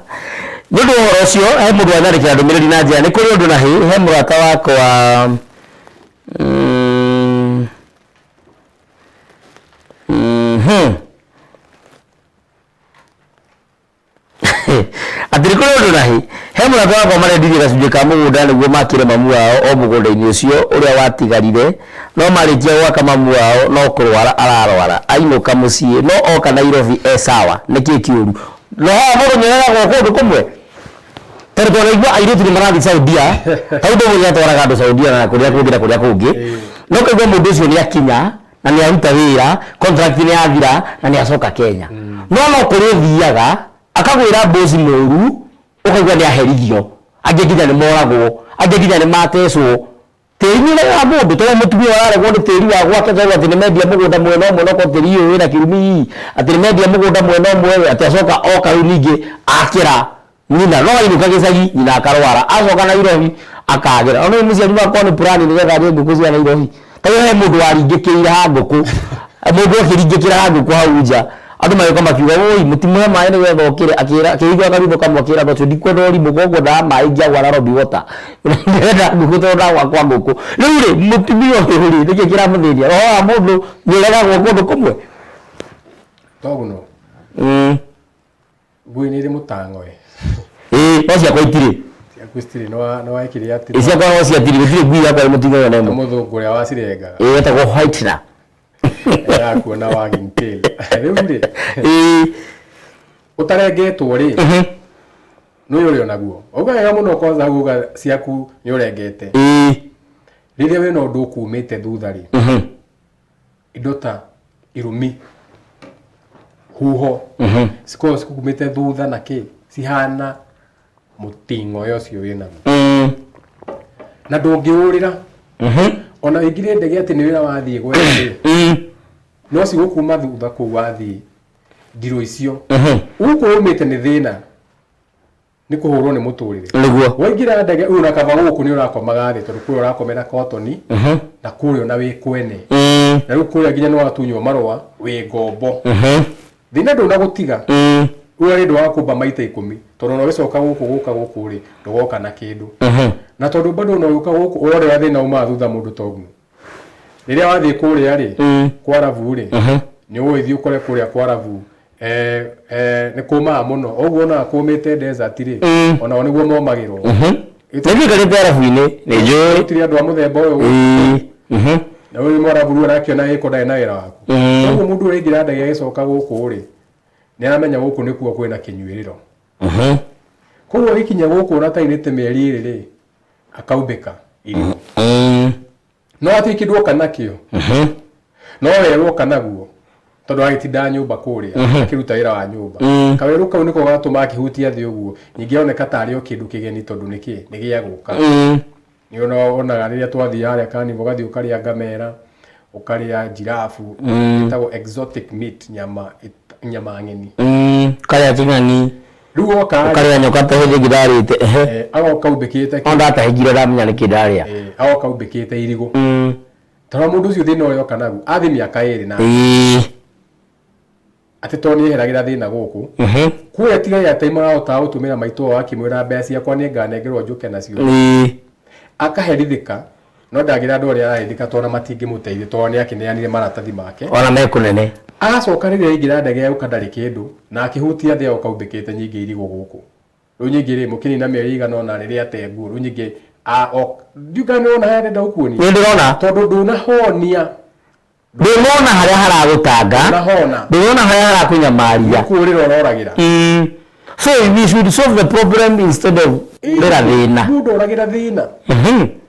Nĩ ũndũ wa ũhoro ũcio, he mũndũ wanyandĩkĩra ndũmĩrĩri na njĩra nĩ kũrĩ ũndũ na hĩ, he mũrata wakwa Atĩ nĩ kũrĩ ũndũ na hĩ, he mũrata wakwa marendirie gacunjĩ ka mũgũnda nĩguo makĩre mamu wao o mũgũnda-inĩ ũcio ũrĩa watigarire, no marĩkia gwaka mamu wao no kũrwara ararwara ainũka mũciĩ, no oka Nairobi e sawa. Nĩkĩ kĩũru? No haha mũndũ nĩareragwo kũndũ kũmwe, tondũ twanaigua airĩtu nĩ marathiĩ Saudia, ta ũndũ ũmwe nĩatwaraga andũ Saudia na kũrĩa kũngĩ na kũrĩa kũngĩ, no kaigua mũndũ ũcio nĩ akinya na nĩ aruta wĩra, contract nĩ yathira na nĩ acoka Kenya. No no kũrĩ ũthiaga akagwĩra mboci mũru, ũkaigua nĩ aherithio, angĩ nginya nĩ moragwo, angĩ nginya nĩ matecwo. Tĩri nĩ ũregaga mũndũ, tondũ mũtumia ũraregwo nĩ tĩri wa gwake tondũ atĩ nĩ mendia mũgũnda mwena ũmwe, no korwo tĩri ũyũ wĩna kĩrumi hihi, atĩ nĩ mendia mũgũnda mwena ũmwe, atĩ acoka oka rĩu ningĩ akĩra nyina, no ainũka gĩcagi nyina akarwara, acoka Nairobi akagĩra. Ona mũciari wakwa nĩ plan nĩgetha arĩe ngũkũ cia Nairobi. Ta rĩu he mũndũ waringĩkĩire ha ngũkũ, mũndũ akĩringĩkĩra ha ngũkũ hau nja, andũ magĩũka makiuga woi mũtimũhe maĩ nĩgetha okĩre, akĩra akĩigua karwĩmbo kamwe akĩra andũ acio ndikwenda ũrimũ koguo ndaga maĩ ingĩagwa Nairobi water, ndĩrenda ngũkũ tondũ ndagwa kwa ngũkũ. Rĩu rĩ mũtumia ũyũ rĩ nĩkĩ kĩramũthĩnia? Roho wa mũndũ nĩ ũregagwo kũndũ kũmwe? Toguno. Ngui nĩ ĩrĩ mũtang'oe. Ĩĩ no ciakwa itirĩ. Ciaku citirĩ, nĩ wekire atĩ Ĩĩ ciakwa no ciatirĩ, gũtirĩ ngui yakwa ĩ mũting'oe ona ĩmwe. Mũthũngũ ũrĩa wacirengaga. Ĩĩ etagwo whitener. Yakuona wagging tail. Rĩu rĩ, Ĩĩ. ũtarengetwo rĩ, nĩ ũrĩ onaguo. Wauga wega mũno kwanza hau uga ciaku nĩ ũrengete. Ĩĩ. Rĩrĩa wĩna ũndũ ũkumĩte thutha rĩ, indo ta irumi, huho, cikoragwo cikumĩte thutha na kĩ, cihana mũting'oe ũcio wĩnaguo. Na ndũngĩũrĩra. Ona wĩingĩrie ndege atĩ nĩ wĩra wathiĩ gwetha rĩ, no cigũkuma thutha kũu wathiĩ ndirũ icio. Gũkũ umĩte nĩ thĩna, nĩ kũhũrwo nĩ mũtũrĩre. Nĩguo. Waingĩra ndege ũyũ na kaba gũkũ nĩ ũrakomaga thĩ tondũ kũrĩa ũrakomera kotoni na kũrĩa ona wĩ kwene. Na rĩu kũrĩa nginya nĩ watunywo marũa wĩ ngombo. Thĩna ndũnagũtiga. Ũyũ arĩ ndũgakũmba maita 10 tondũ ona ũgĩcoka gũkũ gũka gũkũ rĩ ndũgoka na kĩndũ. Na tondũ bado ona ũgĩũka gũkũ ũrorera thĩna umaga thutha mũndũ toguo. Rĩrĩa wathiĩ kũrĩa rĩ kwarabu rĩ nĩ ũgũgĩthiĩ ũkore kũrĩa kwarabu nĩ kũmaga mũno. Ũguo onaga kũmĩte desert rĩ, onao nĩguo momagĩrwo. Nĩnjikarĩte arabu-inĩ, nĩ njũĩ. Gũtirĩ andũ a mũthemba ũyũ. Na ũyũ mwarabu rĩu arakĩona gĩko ndarĩ na wĩra waku. Koguo mũndũ ũrĩa aingĩra ndege agĩcoka gũkũ rĩ, nĩ aramenya gũkũ nĩkuo kwĩna kĩnyuĩrĩro. Koguo agĩkinya gũkũ ona atarĩ nĩ mĩeri ĩrĩ rĩ, akaumbĩka irio. No hatirĩ kĩndũ oka nakĩo. No werũ oka naguo tondũ agĩtinda nyũmba kũrĩa akĩruta wĩra wa nyũmba. Kawerũ kau nĩko gatũma akĩhutia thĩ ũguo, ningĩ oneka tarĩ o kĩndũ kĩgeni tondũ nĩkĩ nĩ gĩa gũka. Nĩ onaga rĩrĩa twathiĩ harĩa Carnival ũgathiĩ ũkarĩa ngamera, Ũkarĩa njirabu, ĩtagwo exotic meat, nyama nyama ng'eni. Ũkarĩa kĩng'ang'i. Rĩu oka rĩ, Ũkarĩa nyoka ta hĩndĩ ĩngĩ ndarĩte, ehe. Agoka umbĩkĩte No ndatahĩngire ndamenya nĩkĩ ndarĩa. Agoka umbĩkĩte irigũ. Tondũ mũndũ ũcio thĩna ũrĩa oka naguo athiĩ mĩaka 2 na atĩ tondũ nĩeheragĩra thĩna gũkũ kũrĩa tiga airtime marahota gũtũmĩra maitũ wao akĩmwĩra mbeca ciakwa nĩnganengerwo njũke nacio. Akaherithĩka no ndangĩra andũ arĩa araherithĩka tondũ matingĩmũteithia tondũ nĩakĩneanire maratathi make. Ona me kũnene. Agacoka rĩrĩa aingĩra ndege ya ndarĩ kĩndũ na akĩhutia thĩ agoka umbĩkĩte nyingĩ irigũ gũkũ. Rĩu nyingĩ rĩ mũkĩnina mĩeri igana ũna rĩrĩa ate nguo rĩu nyingĩ ndiũĩ kana nĩwona harĩa ndĩrenda gũkuonia. Nĩ ndĩrona. Tondũ ndũnahonia. Ndũnona harĩa haragũtanga. Ndũnahona. Ndũnona harĩa harakũnyamaria. Nĩ kũũrĩra ũroragĩra. So we should solve the problem instead of kũrĩra thĩna. Mũndũ oragĩra thĩna.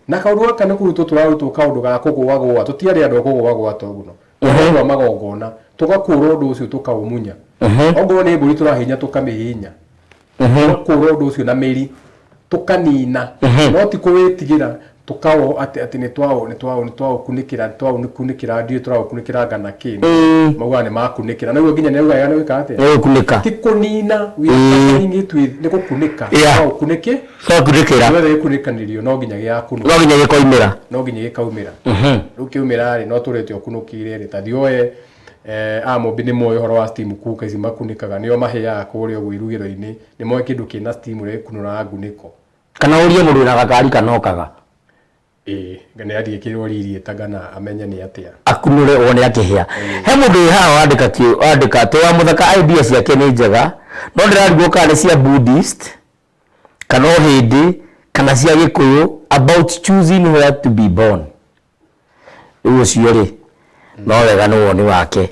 Na kaũndũ gaka nĩ kũrutwo tũrarutwo kaũndũ ga kũgũagũa, tũtiarĩ andũ a kũgũagũa toguno. Tũrarutwo magongona, tũgakũra ũndũ ũcio tũkaũmunya. Ongorwo nĩ mbũri tũrahihinya tũkamĩhihinya. Tũgakũra ũndũ ũcio na mĩri, tũkanina. No ti kũwĩtigĩra, tũkawo atĩ nĩ twaũ, nĩ twaũ, nĩ twaũkunĩkĩra, nĩ twaũkunĩkĩra, ndiũĩ tũraũkunĩkĩra ngana kĩ. Maugaga nĩ makunĩkĩra. Na ũguo nginya nĩ augaga nĩ gwĩka atĩa? Nĩ gũkunĩka. Ti kũnina, we are covering it with, nĩ gũkunĩka. Twaũkunĩkĩ? Twakunĩkĩra. Wetha gĩkunĩkanĩrio no nginya gĩgakunũka. No nginya gĩkoimĩra. No nginya gĩkaumĩra. Rĩu kĩaumĩra rĩ, no tũrĩte ũkunũkĩire rĩ, ta thiĩ woe, amũmbi nĩ moĩ ũhoro wa steam cooker ici makunĩkaga, nĩo mahĩaga kũrĩa ũguo irugĩro-inĩ, nĩ moĩ kĩndũ kĩna steam ũrĩa gĩkunũraga ngunĩko. Kana ũrie mũndũ wĩna gakari kanokaga. Ĩĩ, nĩ athiĩ kĩrwo riri ĩtangana amenye nĩ atĩa. Akunũre wone akĩhĩa. He mũndũ wĩ haha wandĩka wandĩka atĩ wa mũthaka idea ciake nĩ njega, no ndĩrarigwo kana nĩ cia Buddhist, kana Ũhĩndĩ, kana cia Gĩkũyũ about choosing where to be born. Rĩu ũcio rĩ, no wega nĩ woni wake.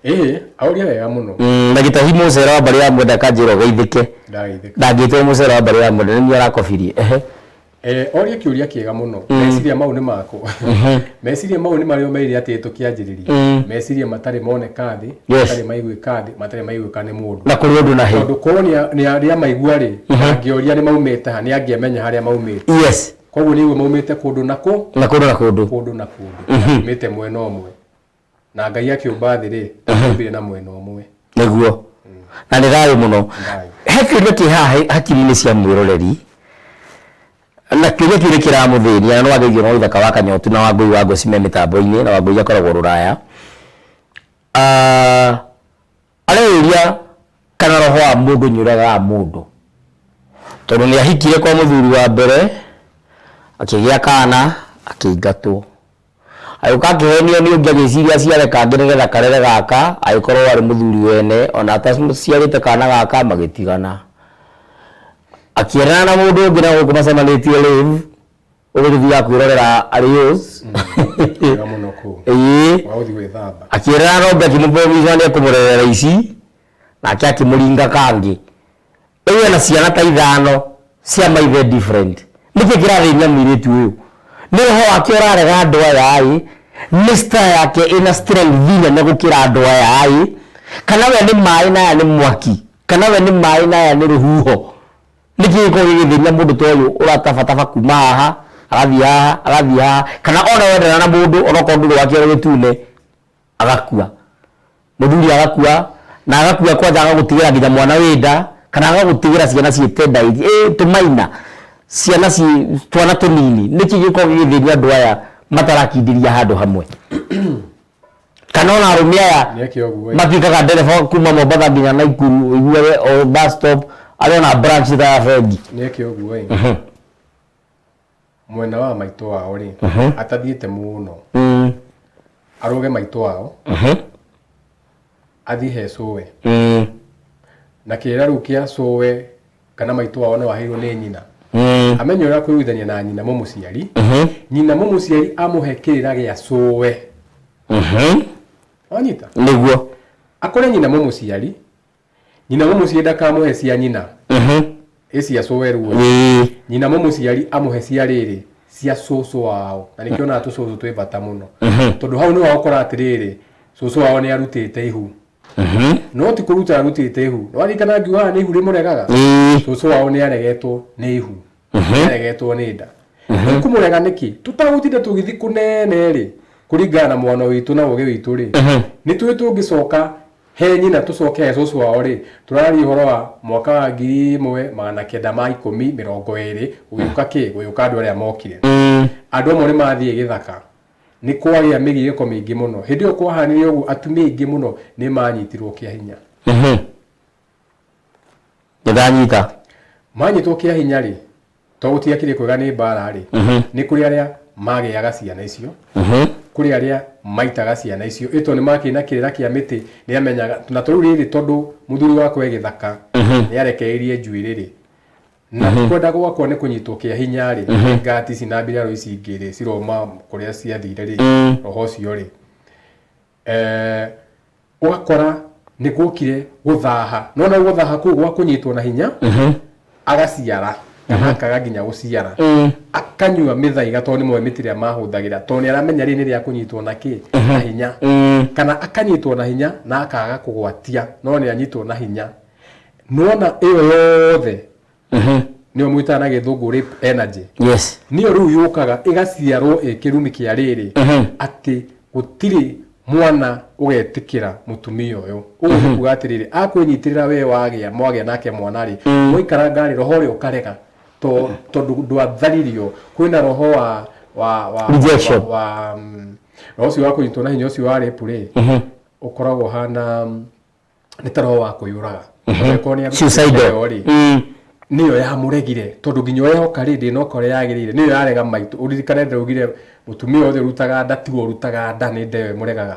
Ĩĩ, aũria wega mũno. Na gĩtahi mũcere wa mbarĩ ya mwenda kanjĩra ũgeithĩke. Ndageithĩka. Ndangĩtwo mũcere wa mbarĩ ya mwenda, nĩ niĩ arakobirie. Ehe. Oria kĩũria kĩega mũno. Meciria mau nĩ makwa. Meciria mau nĩ marĩa omeire atĩ tũkĩanjĩrĩria. Meciria matarĩ moneka thĩ, matarĩ maiguĩka thĩ, matarĩ maiguĩka nĩ mũndũ. Na kũrĩ ũndũ na hĩ. Tondũ korwo nĩ arĩa maigua rĩ, angĩoria nĩ maumĩte ha, nĩ angĩamenya harĩa maumĩte. Koguo nĩ aigua maumĩte kũndũ na kũ? Na kũndũ na kũndũ. Kũndũ na kũndũ. Maumĩte mwena ũmwe. Na Ngai akĩũmba thĩ rĩ, akĩũmbire na mwena ũmwe. Nĩguo. Na nĩ thayũ mũno. Thayũ. He kĩũria kĩ haha hakiri-inĩ cia mwĩroreri. Na kĩũria kĩu nĩ kĩramũthĩnia, na no ageithio no ithaka wa Kanyotu na Wangũi wa Ngoci me mĩtambo-inĩ, na Wangũi akoragwo Rũraya. Areyũria kana roho wa mũndũ nĩ ũregaga mũndũ. Tondũ nĩ ahikire kwa mũthuri wa mbere, akĩgĩa kana, akĩingatwo. Agĩũka akĩhenio nĩ ũngĩ agĩciria aciare kangĩ nĩgetha karere gaka, agĩkorwo arĩ mũthuri wene, ona ataciarĩte kana gaka magĩtigana. Akĩendana na mũndũ ũngĩ na gũkũ macemanĩtie live, ũguo tũthiaga kwĩrorera Arios. Wega mũno kũu. Ĩĩ. Wa gũthiĩ gwĩthamba. Akĩendana na ũngĩ akĩmũpromise nĩ ekũmũrerera ici, nake akĩmũringa kangĩ. Rĩu ena ciana ta ithano cia maithe different. Nĩkĩ kĩrathĩnia mũirĩtu ũyũ? Nĩ roho wake ũrarega andũ aya ĩ, nĩ star yake ĩna strength nene gũkĩra andũ aya ĩ, kana we nĩ maĩ na aya nĩ mwaki, kana we nĩ maĩ na aya nĩ rũhuho. Nĩkĩ gĩkoragwo gĩgĩthĩnia mũndũ ta ũyũ ũratabataba kuma haha, agathiĩ haha, agathiĩ haha, kana ona wendana na mũndũ onokorwo ndũrĩ wa kĩoro gĩtune, agakua. Mũthuri agakua, na agakua kwanja agagũtigĩra nginya mwana wĩ nda, kana agagũtigĩra ciana ciĩ tenda tũmaina, ciana ciĩ twana tũnini. Nĩkĩ gĩkoragwo gĩgĩthĩnia andũ aya matarakindĩria handũ hamwe? Kana ona arũme aya Nĩeke ũguo ĩ. matuĩkaga ndereba kuma Mombatha nginya Naikuru, ũiguage o bus stop, arĩ ona branch ta ya bengi. Nĩeke ũguo ĩ. Mwena wa maitũ wao rĩ, atathiĩte mũno. Arũge maitũ wao. Athiĩ he cũwe. Na kĩrĩra rĩu kĩa cũwe kana maitũ wao no aheirwo nĩ nyina. Amenye ũrĩa kwĩiguithania na nyina mũmũciari. Nyina mũmũciari amũhe kĩrĩra gĩa cũwe. Wanyita? Nĩguo. Akore nyina mũmũciari. Nyina mũmũciari ndakamũhe cia nyina. Ĩ cia cũwe ruo. Nyina mũmũciari amũhe cia rĩrĩ, cia cũcũ wao. Na nĩkĩo onaga tũcũcũ twĩ bata mũno. Tondũ hau nĩho ũkora atĩrĩrĩ, cũcũ wao nĩ arutĩte ihu. No ti kũruta arutĩte ihu. Nĩwaririkana ngiugaga nĩ ihu rĩmũregaga? Cũcũ wao nĩ aregetwo nĩ ihu. Nĩ aregetwo nĩ nda. Rĩu kũmũrega nĩkĩ? Tũtagũtinda tũgĩthiĩ kũnene rĩ, Kũringana na mwana witũ na ũgĩ witũ rĩ, nĩ tũĩ tũngĩcoka he nyina, tũcoke he cũcũ wao rĩ, tũraria ũhoro wa mwaka wa 1910 20 gũgĩũka kĩ, gũgĩũka andũ arĩa mokire. Andũ amwe nĩ mathiĩ gĩthaka, nĩ kwagĩa mĩgiĩko mĩingĩ mũno. Hĩndĩ ĩyo kwahanire ũguo, atumia aingĩ mũno nĩ manyitirwo kĩa hinya. Nĩ ndanyita. Manyitwo kĩa hinya rĩ, to gũtiakĩrĩ kwega nĩ mbara rĩ, nĩ kũrĩ arĩa magĩaga ciana icio, kũrĩ arĩa maitaga ciana icio, ĩto nĩ makĩrĩ na kĩrĩra kĩa mĩtĩ, nĩ amenyaga na tondũ rĩrĩ, tondũ mũthuri wakwa e gĩthaka, nĩ arekereirie njuĩrĩ rĩ, na kwenda gwakwa nĩ kũnyitwo kĩa hinya rĩ, ngati ici na mbirarũ ici ingĩ rĩ, ciroma kũrĩa ciathire rĩ, roho ũcio rĩ, ũgakora nĩ guokire gũthaha, no na gũthaha kũu gwa kũnyitwo na hinya, agaciara kana akaga nginya gũciara, akanyua mĩthaiga, tondũ nĩ moĩ mĩtĩ ĩrĩa mahũthagĩra, tondũ nĩ aramenya rĩrĩ nĩ rĩa kũnyitwo na kĩ, na hinya, kana akanyitwo na hinya na akaga kũgwatia, no nĩ anyitwo na hinya. Nona ĩyo yothe nĩyo mwĩtaga na Gĩthũngũ rape energy. Nĩyo rĩu yũkaga ĩgaciarwo ĩ kĩrumi kĩa rĩrĩ, atĩ gũtirĩ mwana ũgetĩkĩra mũtumia ũyũ. Ũguo nĩ kuga atĩrĩrĩ, akwĩnyitĩrĩra we, wagĩa mwagĩa nake mwana rĩ, mwaikara rĩ, roho ũrĩa ũkarega, tondũ ndwatharirio kwĩna roho wa Rejection. Wa roho ũcio wa kũnyitwo na hinya, ũcio wa rape rĩ, ũkoragwo hana nĩ ta roho wa kwĩyũraga. Angĩkorwo nĩ Suicidal. arutĩte rĩ, nĩyo yamũregire, tondũ nginya ũrĩa yoka rĩ, ndĩnoka ũrĩa yagĩrĩire, nĩyo yarega maitũ. Ũririkane ndĩraugire mũtumia wothe ũrutaga nda tiwe ũrutaga nda, nĩ nda ĩyo ĩmũregaga.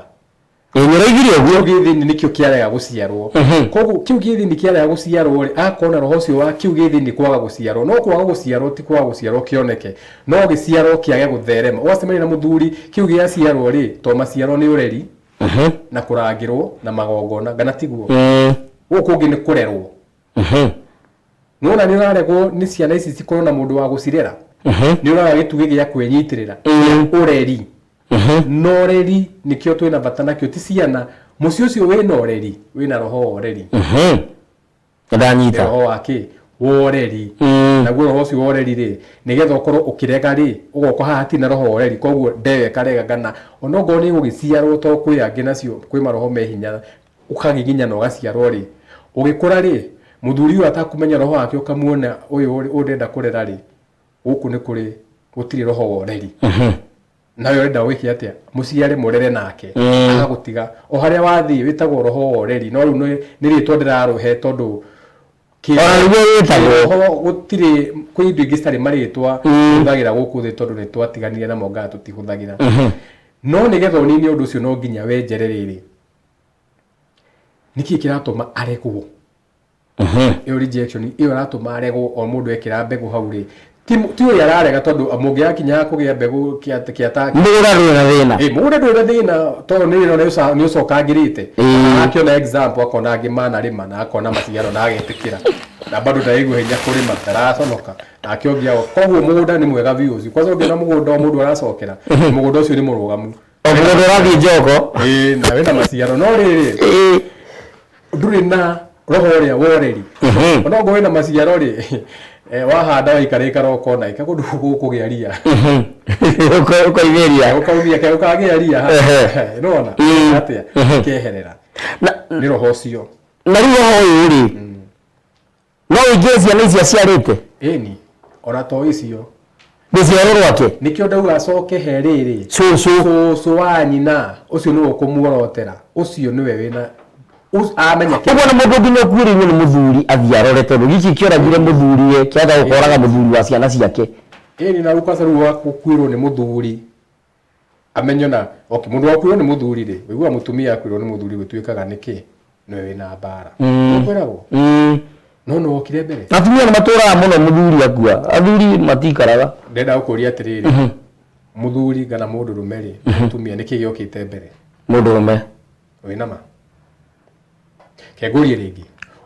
Ĩ, nĩ ũraigire ũguo. Kĩu gĩ thĩinĩ nĩkĩo kĩarega gũciarwo. Koguo kĩu gĩ thĩinĩ kĩarega gũciarwo rĩ, agakorwo na roho ũcio wa kĩu gĩ thĩinĩ kwaga gũciarwo. No kwaga gũciarwo ti kwaga gũciarwo kĩoneke, no gĩciarwo kĩage gũtherema. Ũgacemania na mũthuri, kĩu gĩaciarwo rĩ, to maciaro nĩ ũreri na kũrangĩrwo na magongona, ngana tiguo? Gũkũ kũngĩ nĩ kũrerwo. Nĩwona nĩ ũraregwo nĩ ciana ici cikorwo na mũndũ wa gũcirera, nĩ ũraga gĩtugĩ gĩa kwĩnyitĩrĩra, ũreri. Na ũreri nĩkĩo twĩna bata nakĩo, ti ciana. Mũciĩ ũcio wĩna ũreri, wĩna roho wa ũreri. Nĩ ndanyita. Roho wa kĩ, wa ũreri. Naguo roho ũcio wa ũreri rĩ, nĩgetha ũkorwo ũkĩrega rĩ, ũgoka haha hatirĩ na roho wa ũreri, koguo ndeyo ĩkarega, kana onokorwo nĩ ĩgũgĩciarwo, to kwĩ angĩ nacio, kwĩ maroho me hinya, ũkagiginya na ũgaciarwo rĩ, ũgĩkũra rĩ, mũthuri ũyũ atakũmenya roho wake, ũkamuona ũyũ ũyũ ndĩrenda kũrera rĩ, gũkũ nĩ kũrĩ gũtirĩ roho wa ũreri. Nawe ũrenda wĩke atĩa? Mũciare, mũrere nake, agagũtiga o harĩa wathiĩ. Wĩtagwo roho wa ũreri, no rĩu nĩ rĩtwa ndĩrarũhe tondũ Ona nĩguo wĩtagwo. Roho gũtirĩ, kwĩ indo ingĩ citarĩ marĩtwa hũthagĩra gũkũ thĩ, tondũ nĩ twatiganire namo, ngaa tũtihũthagĩra. No nĩgetha ũnine ũndũ ũcio, no nginya wenjere rĩrĩ, nĩkĩ kĩratũma aregwo? Ĩyo rejection ĩyo ĩratũma aregwo, o mũndũ ekĩra mbegũ hau rĩ, ti ũrĩa ararega, tondũ mũngĩgakinya kũgĩa mbegũ kĩa ta Mũgũnda ndũrĩ na thĩna. Ĩ, mũgũnda ndũrĩ na thĩna, tondũ nĩ wĩra nĩ ũcokangĩrĩte. Akĩona example, akona angĩ manarĩma na akona maciaro na agetĩkĩra, na bado ndaraigua hinya kũrĩma, ndaraconoka nake ũngĩ ago. Koguo mũgũnda nĩ mwega biũ ũcio. Kwanza ũngĩona mũgũnda o mũndũ aracokera, mũgũnda ũcio nĩ mũrũgamu. O mũgũnda ũrathiĩ njoko. Ĩ, na wĩna maciaro, no rĩrĩ, ndũrĩ na roho ũrĩa wa ũreri. Ona okorwo wĩna maciaro rĩ, wahanda, waikara ikara, ũkona ĩka kũndũ gũkũgĩa ria. Ũkoimĩria. Ũkaumia ke ũkagĩa ria. Nĩwona atĩa keherera nĩ roho ũcio. Na rĩu roho ũyũ rĩ, no ũingĩre ciana ici aciarĩte? Ĩni, ona to icio. Rũciaro rwake. Nĩkĩo ndauga acoke he rĩrĩ, cũcũ. Cũcũ wa nyina ũcio nĩwe ũkũmuorotera, ũcio nĩwe wĩna amenya Ũguo nĩ mũndũ nginya ũkuĩrĩirwo nĩ mũthuri athiĩ arore, tondũ gĩkĩ kĩoragire mũthuriwe kĩaga gũkoraga mũthuri wa ciana ciake. Ĩni, na rĩu kwanza rĩu wa gũkuĩrwo nĩ mũthuri amenye na okay, mũndũ wakuĩrwo nĩ mũthuri rĩ, ũiguaga mũtumia akuĩrwo nĩ mũthuri gũtuĩkaga nĩkĩ, nĩwe wĩna mbara. Ũkwĩragwo no nĩ wokire mbere. Atumia nĩ matũraga mũno mũthuri akua, athuri matikaraga. Ndĩrenda gũkũria atĩrĩrĩ, mũthuri kana mũndũrũme rĩ, mũtumia, nĩkĩ gĩokĩte mbere? Mũndũrũme. Wĩna ma kengũrie rĩngĩ,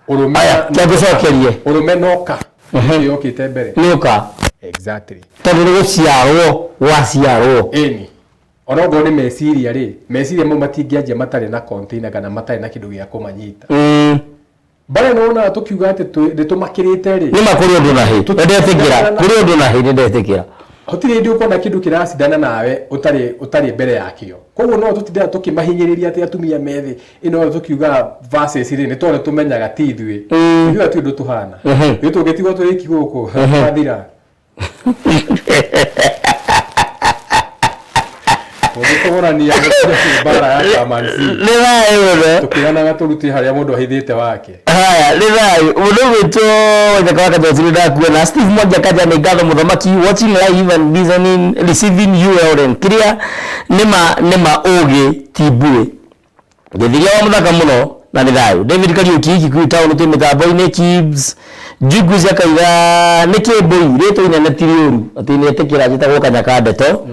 ũrũme Aya, na- kĩa ngũcokerie. Ũrũme noka, nĩkĩ gĩokĩte mbere? Nĩ ũka. Exactly. Tondũ nĩ gũciarwo gwaciarwo. Ĩni, ona okorwo nĩ meciria rĩ, meciria mau matingĩanjia matarĩ na container kana matarĩ na kĩndũ gĩa kũmanyita. Barĩa nĩwonaga tũkiuga atĩ nĩ tũmakĩrĩte rĩ. Nĩ ma, kũrĩ ũndũ na hĩ, nĩ ndetĩkĩra, kũrĩ ũndũ na hĩ, nĩ ndetĩkĩra. Hatirĩ hĩndĩ ũkona kĩndũ kĩracindana nawe ũtarĩ mbere yakĩo. Koguo no tũtindaga tũkĩmahinyĩrĩria atĩ atumia methĩ ĩno tũkiuga verses rĩ, nĩ tondũ tũmenyaga ti ithuĩ. Ithuĩ hatirĩ ũndũ tũhana. Ithuĩ tũngĩtigwo tũrĩ iki gũkũ twathira. Ũngĩkũgũrania mbara ya kamansi. Nĩ thayũ mũno. Tũkĩranaga tũrute harĩa mũndũ ahithĩte wake. Haya, nĩ thayũ. Mũndũ ũgwĩtwo Waithaka wa Kajwa ndakuona. Steve Mwanja Kanja nĩ ngatho mũthamaki, watching live and listening, receiving you well and clear. Nĩma nĩma ũgĩ ti mbuĩ. Gĩthiria wa mũthaka mũno na nĩ thayũ. David Kariuki Kikuyu town twĩ mĩtambo-inĩ Kibs Njugus akauga nĩ kĩmbũi rĩtwa inene ti rĩũru atĩ nĩ etĩkĩra njĩtagwo Kanyaka Ndeto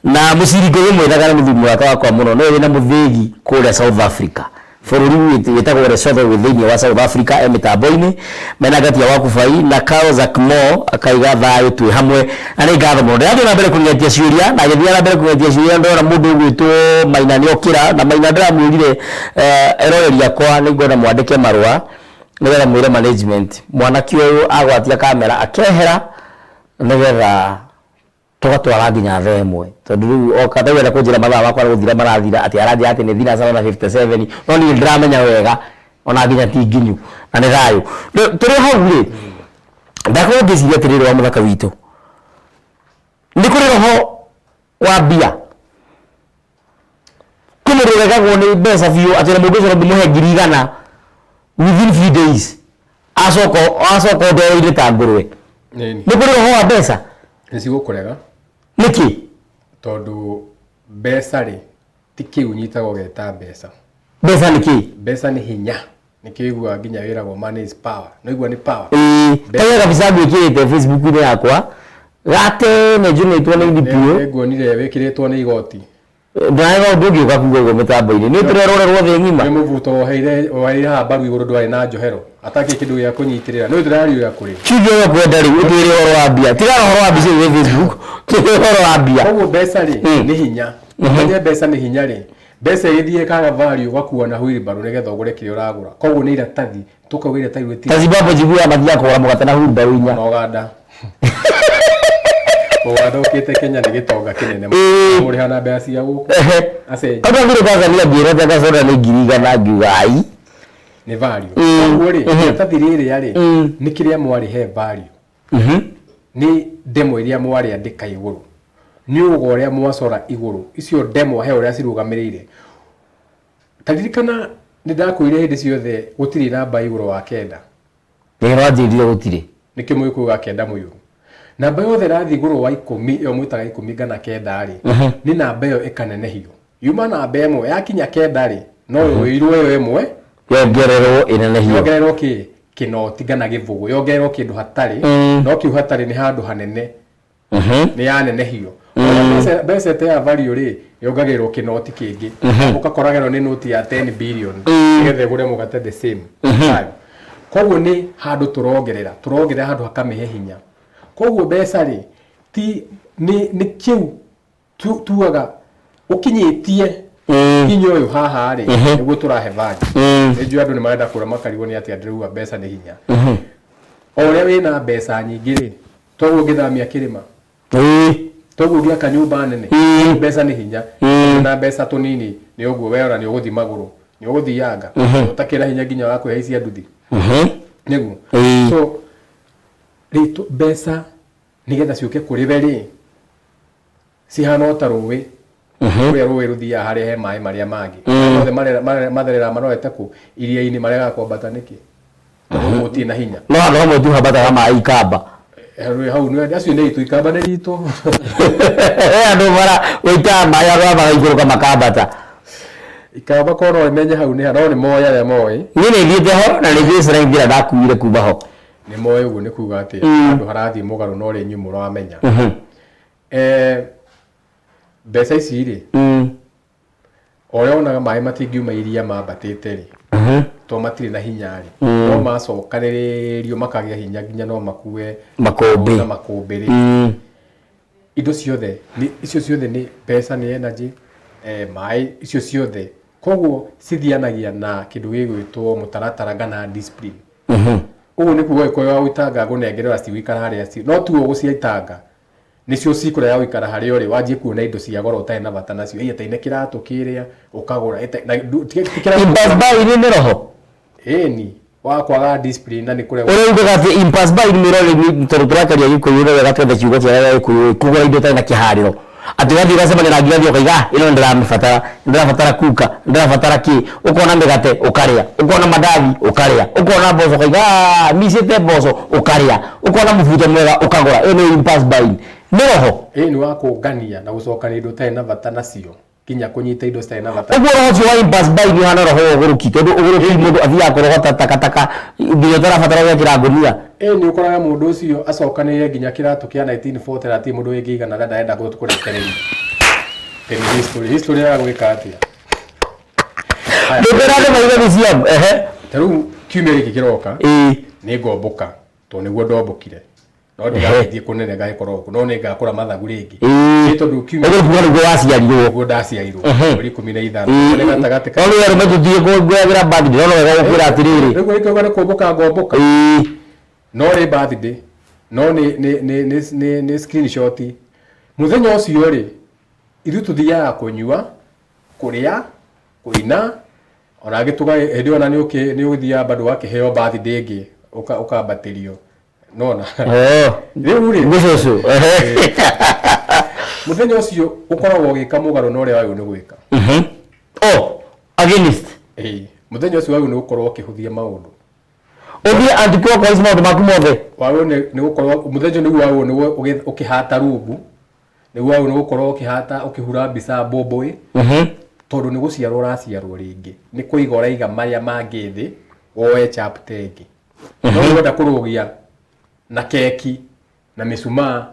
na mũciri ngũgĩ mwĩthaka na mũthuri mũrata wakwa mũno nĩwe wĩna mũthĩgi kũrĩa South Africa bũrũri wĩtagwo Lesotho wĩ thĩinĩ wa South Africa e mĩtambo-inĩ mena ngatia wa kubai na Carl Zackmore akaiga thayũ twĩ hamwe na nĩ ngatho mũno. Ndĩrathiĩ na mbere kũng'etia ciũria na ngĩthiĩ na mbere kũng'etia ciũria ndona mũndũ ũgwĩtwo Maina nĩokĩra na Maina ndĩramwĩrire eroreri akwa nĩngwenda mwandĩke marũa nĩgetha mwĩre management mwanake ũyũ agwatia kamera akehera nĩgetha tũgatwara nginya thaa ĩmwe tondũ rĩu oka tauenda kũnjĩra mathaa makwa nĩ gũthira marathira atĩ aranjĩra atĩ nĩ thinacara na 57 no niĩ ndĩramenya wega ona nginya ti nginyu na nĩ thayũ. Tũrĩ hau rĩ ndakorwo ngĩciria atĩrĩrĩ wa mũthaka witũ nĩ kũrĩ roho wa mbia kwĩ mũndũ ũregagwo nĩ mbeca biũ atĩ ona mũndũ ũcio ũngĩmũhe 100,000 within few days acoka acoka ndoro-inĩ ta ngũrwe. Nĩ kũrĩ roho wa mbeca? Nĩ cigũkũrega. Nĩkĩ? Tondũ mbeca rĩ ti kĩu ũnyitaga ũgeta mbeca. Mbeca nĩ kĩ? Mbeca nĩ hinya. Nĩkĩo ũiguaga nginya wĩragwo money is power. No igua nĩ power. Ĩĩ, ta kabica ngwĩkĩrĩte Facebook-inĩ yakwa gatene njũnĩtwo nĩ NPO. Nĩnguonire wĩkĩrĩtwo nĩ igoti. Ndĩrarega ũndũ ũngĩ ũka kuga ũguo mĩtambo-inĩ. Nĩ tũrerorerwo thĩ ng'ima. Nĩ mũbuto woheire woheire haha mbaru igũrũ ndwarĩ na njohero. Atakĩ kĩndũ gĩa kũnyitĩrĩra. Nĩ tũrariũra kũrĩ. Kiuge ũrĩa ũkwenda rĩu ũtwĩre ũhoro wa mbia. Tigana ũhoro wa mbica ĩyo Facebook, twĩre ũhoro wa mbia. Koguo mbeca rĩ nĩ hinya. Ũmenye mbeca nĩ hinya rĩ. Mbeca igĩthiĩ ĩkaga value ũgakua na wheelbarrow nĩgetha ũgũre kĩrĩa ũragũra. Koguo nĩ iratathi tũkauga iratathi rĩtirĩ. Ta Zimbabwe njiguaga mathiaga kũgũra mũgate na wheelbarrow inya. Na Uganda. Uganda ũkĩte Kenya nĩ gĩtonga kĩnene. Mũrĩha na mbeca cia gũkũ. Acenjia. Andũ athire Tanzania ngĩra atĩ gacoda nĩ 100,000 ngiuga ai. Nĩ value. Koguo rĩ, iratathi rĩrĩa rĩ, nĩ kĩrĩa mwarĩhe value. Nĩ ndemwa iria mwarĩandĩka igũrũ. Nĩ ũgo ũrĩa mwacora igũrũ. Icio ndemwa he ũrĩa cirũgamĩrĩire. Ta ririkana nĩ ndakwĩrire hĩndĩ ciothe gũtirĩ namba igũrũ wa 9. Nĩ wanjĩrire gũtirĩ. Nĩkĩo mũgĩkũyũ ga 9 mũiyũru. Namba yothe ĩrathiĩ igũrũ wa 10 ĩyo mwĩtaga 10 kana 9 rĩ, nĩ namba ĩyo ĩkanenehio. Yuma namba ĩmwe yakinya 9 rĩ, no yoirwo ĩyo ĩmwe yongererwo ĩnenehio. Yongererwo kĩ? Kĩnoti kana gĩbũgũ. Yongererwo kĩndũ hatarĩ, no kĩu hatarĩ nĩ handũ hanene. Nĩ yanenehio. Mbeca ĩte ya value rĩ, yongagĩrĩrwo kĩnoti kĩngĩ. Ũgakora ĩno nĩ noti ya 10 billion nĩgetha ĩgũre mũgate the same time. Koguo nĩ handũ tũrongerera, tũrongerera handũ hakamĩhe hinya. Koguo mbeca rĩ, ti nĩ kĩu tugaga ũkinyĩtie hinya ũyũ haha rĩ, nĩguo tũrahe value. Nĩ njũĩ andũ nĩ marenda kũra makarigwo nĩ atĩa ndĩrauga mbeca nĩ hinya. O ũrĩa wĩna mbeca nyingĩ rĩ, toguo ũngĩthamia kĩrĩma. Toguo ũngĩaka nyũmba nene. Mbeca nĩ hinya. Na mbeca tũnini nĩ ũguo we ona nĩ ũgũthiĩ magũrũ, nĩ ũgũthianga. Ũtakĩra hinya nginya wa kwĩhaicia nduthi. Nĩguo. So rĩ mbeca nĩgetha ciũke kũrĩ we rĩ, cihana o ta rũĩ. Kũrĩa rũĩ rũthiaga harĩa he maĩ marĩa mangĩ. Mothe mathereraga marorete kũ? Iria-inĩ maregaga kwambata nĩkĩ? Tondũ gũtirĩ na hinya. No handũ hamwe tu hambataga maĩ ikamba. Hau nĩ acio nĩ itũ ikamba nĩ ritũ. Andũ mara gũitaga maĩ andũ magaikũrũka makambata. Ikamba korwo no imenye hau nĩ ha, no nĩ moĩ arĩa moĩ. Niĩ nĩ thiĩte ho na nĩ njũĩ cirangi ĩrĩa ndakuire kuma ho. Nĩ moĩ ũguo nĩ kuga atĩ handũ harathiĩ mũgarũ na ũrĩa inyuĩ mũramenya. Mbeca ici rĩ, o ũrĩa wonaga maĩ matingiuma iria mambatĩte rĩ, to matirĩ na hinya rĩ, no macokanĩrĩrio makagĩa hinya nginya no makue makũmbĩ na makũmbĩ rĩ. Indo ciothe icio ciothe nĩ mbeca, nĩ energy, maĩ, icio ciothe. Koguo cithianagia na kĩndũ gĩgwĩtwo mũtaratara kana discipline. Ũguo nĩ kuga ũgĩkorwo wa gũitanga ngũnengere ona cigũikara harĩa ci, no tu ũgũciitanga. Nĩcio cikũrega gũikara harĩa ũrĩ, wanjie kuona indo cia goro ũtarĩ na bata nacio. Ĩĩ, etaine kĩratũ kĩrĩa ũkagũra, na ti kĩratũ. Impulse buying nĩ roho. Ĩni, wa kwaga discipline na nĩ kũregwo. Ũrĩa ugaga atĩ impulse buying nĩ tondũ tũrakaria Gĩkũyũ nĩ wega twethe kiugo kĩega gĩa Gĩkũyũ, kũgũra indo ũtarĩ na kĩharĩro, atĩ ũgathiĩ ũgacemania na nginya ũgathiĩ ũkaiga, "Ah, ĩno nĩndĩramĩbatara, nĩndĩrabatara kuka, nĩndĩrabatara kĩ," ũkona mĩgate ũkarĩa, ũkona mandathi ũkarĩa, ũkona mboco ũkaiga, "Ah, micĩte mboco," ũkarĩa, ũkona mũbuto mwega ũkagũra. Ĩyo nĩ impulse buying, nĩ roho. Ĩni, wa kũngania na gũcokania indo ũtarĩ na bata nacio, nginya kũnyita indo citarĩ na bata. Ũguo roho ũcio wa impulse buying ũhana roho wa ũgũrũki, tondũ ũgũrũki mũndũ athiaga kũrogota takataka nginya ũtarabatara gwĩkĩra ngũnia. Ĩni, ũkoraga mũndũ ũcio acokanĩrĩire nginya kĩratũ kĩa 1940 na hatirĩ mũndũ wĩngĩigana na ndarenda kũrekereria. Ĩni, history ya gwĩka atĩa? Haya. Ndũkwĩra andũ maige museum, ehe. Ta rĩu kiumia gĩkĩ kĩroka, nĩ ngomboka tondũ nĩguo ndombokire, no ndigagĩthiĩ kũnene gagĩkorwo gũkũ, no nĩ ngakũra mathagu rĩngĩ. Nĩ tondũ kiumia Ũguo kuga nĩguo waciarirwo. Nĩguo ndaciarirwo, mweri 15, nĩ gatagatĩ ka No rĩu arũme tũthiĩ kuoyagĩra birthday, no wega gũkwĩra atĩrĩrĩ. Rĩu gĩkauga nĩ kũmbũka ngomboka. No nĩ birthday, no nĩ screenshot. Mũthenya ũcio rĩ, ithuĩ tũthiaga kũnyua, kũrĩa, kũina, ona angĩ tũga hĩndĩ ĩyo ona nĩ ũgĩthiaga bado wakĩheo birthday ĩngĩ, ũkambatĩrio. Nona. Rĩu rĩ, Ngũcũcũ. Mũthenya ũcio ũkoragwo ũgĩka mũgarũ na ũrĩa wagĩrĩirwo nĩ gwĩka. Oh, against. Ĩĩ, mũthenya ũcio wagĩrĩirwo nĩ gũkorwo ũkĩhũthia maũndũ. Ũthiĩ anti-clockwise maũndũ maku mothe. Wagĩrĩirwo nĩ gũkorwo mũthenya ũcio nĩguo wagĩrĩirwo nĩ ũkĩhata rungu, nĩguo wagĩrĩirwo nĩ gũkorwo ũkĩhata, ũkĩhura mbica mbũmbũĩ, tondũ nĩ gũciarwo ũraciarwo rĩngĩ, nĩ kũiga ũraiga marĩa mangĩ thĩ, woe chapter ĩngĩ. No ũrenda kũrũgia na keki na mĩcumaa,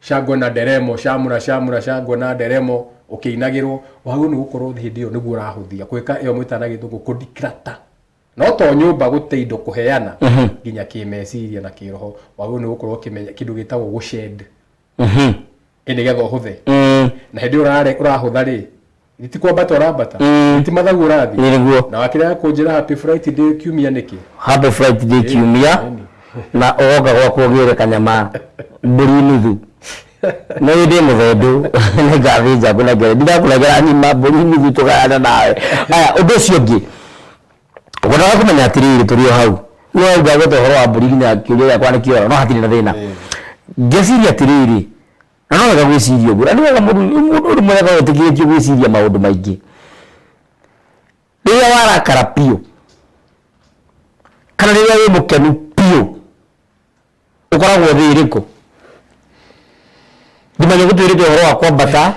shangwe na nderemo, shamra shamra, shangwe na nderemo, ũkĩinagĩrwo, wagĩrĩirwo nĩ gũkorwo hĩndĩ ĩyo nĩguo ũrahũthia gwĩka ĩyo mwĩtaga na gĩthũngũ kũ-declutter. No to nyũmba gũte indo kũheana, nginya kĩmeciria na kĩroho wagĩrĩirwo nĩ gũkorwo ũkĩmenya kĩndũ gĩtagwo gũ-shed. Ĩ nĩgetha ũhũthe. Na hĩndĩ ĩyo ũrahũtha rĩ, ti kwambata ũrambata, ti mathagu ũrathiĩ. Nĩ nĩguo. Na wakĩrega kũnjĩra happy Friday kiumia nĩkĩ? Happy Friday kiumia, na ũgoka gwakwa ũgĩre kanyama mbũri nuthu. No ndĩ mũthendu, nĩngathĩnja ngũnengere, ndinakũnengera nyima mbũri nuthu tũgayane nawe. Aya, ũndũ ũcio ũngĩ ngwendaga kũmenya atĩrĩrĩ, tũrĩ o hau no auga gwetha ũhoro wa mbũri nginya kĩũria gĩakwa nĩ kĩora, no hatirĩ na thĩna. Ngeciria atĩrĩrĩ, na no wega gwĩciria ũguo, na nĩ wega mũndũ ũrĩ mwega wĩtĩkĩrĩtio gwĩciria maũndũ maingĩ. Rĩrĩa warakara biũ kana rĩrĩa wĩ mũkenu biũ, ũkoragwo thĩ ĩrĩkũ? Ndimenya gũtwĩrĩte ũhoro wa kwambata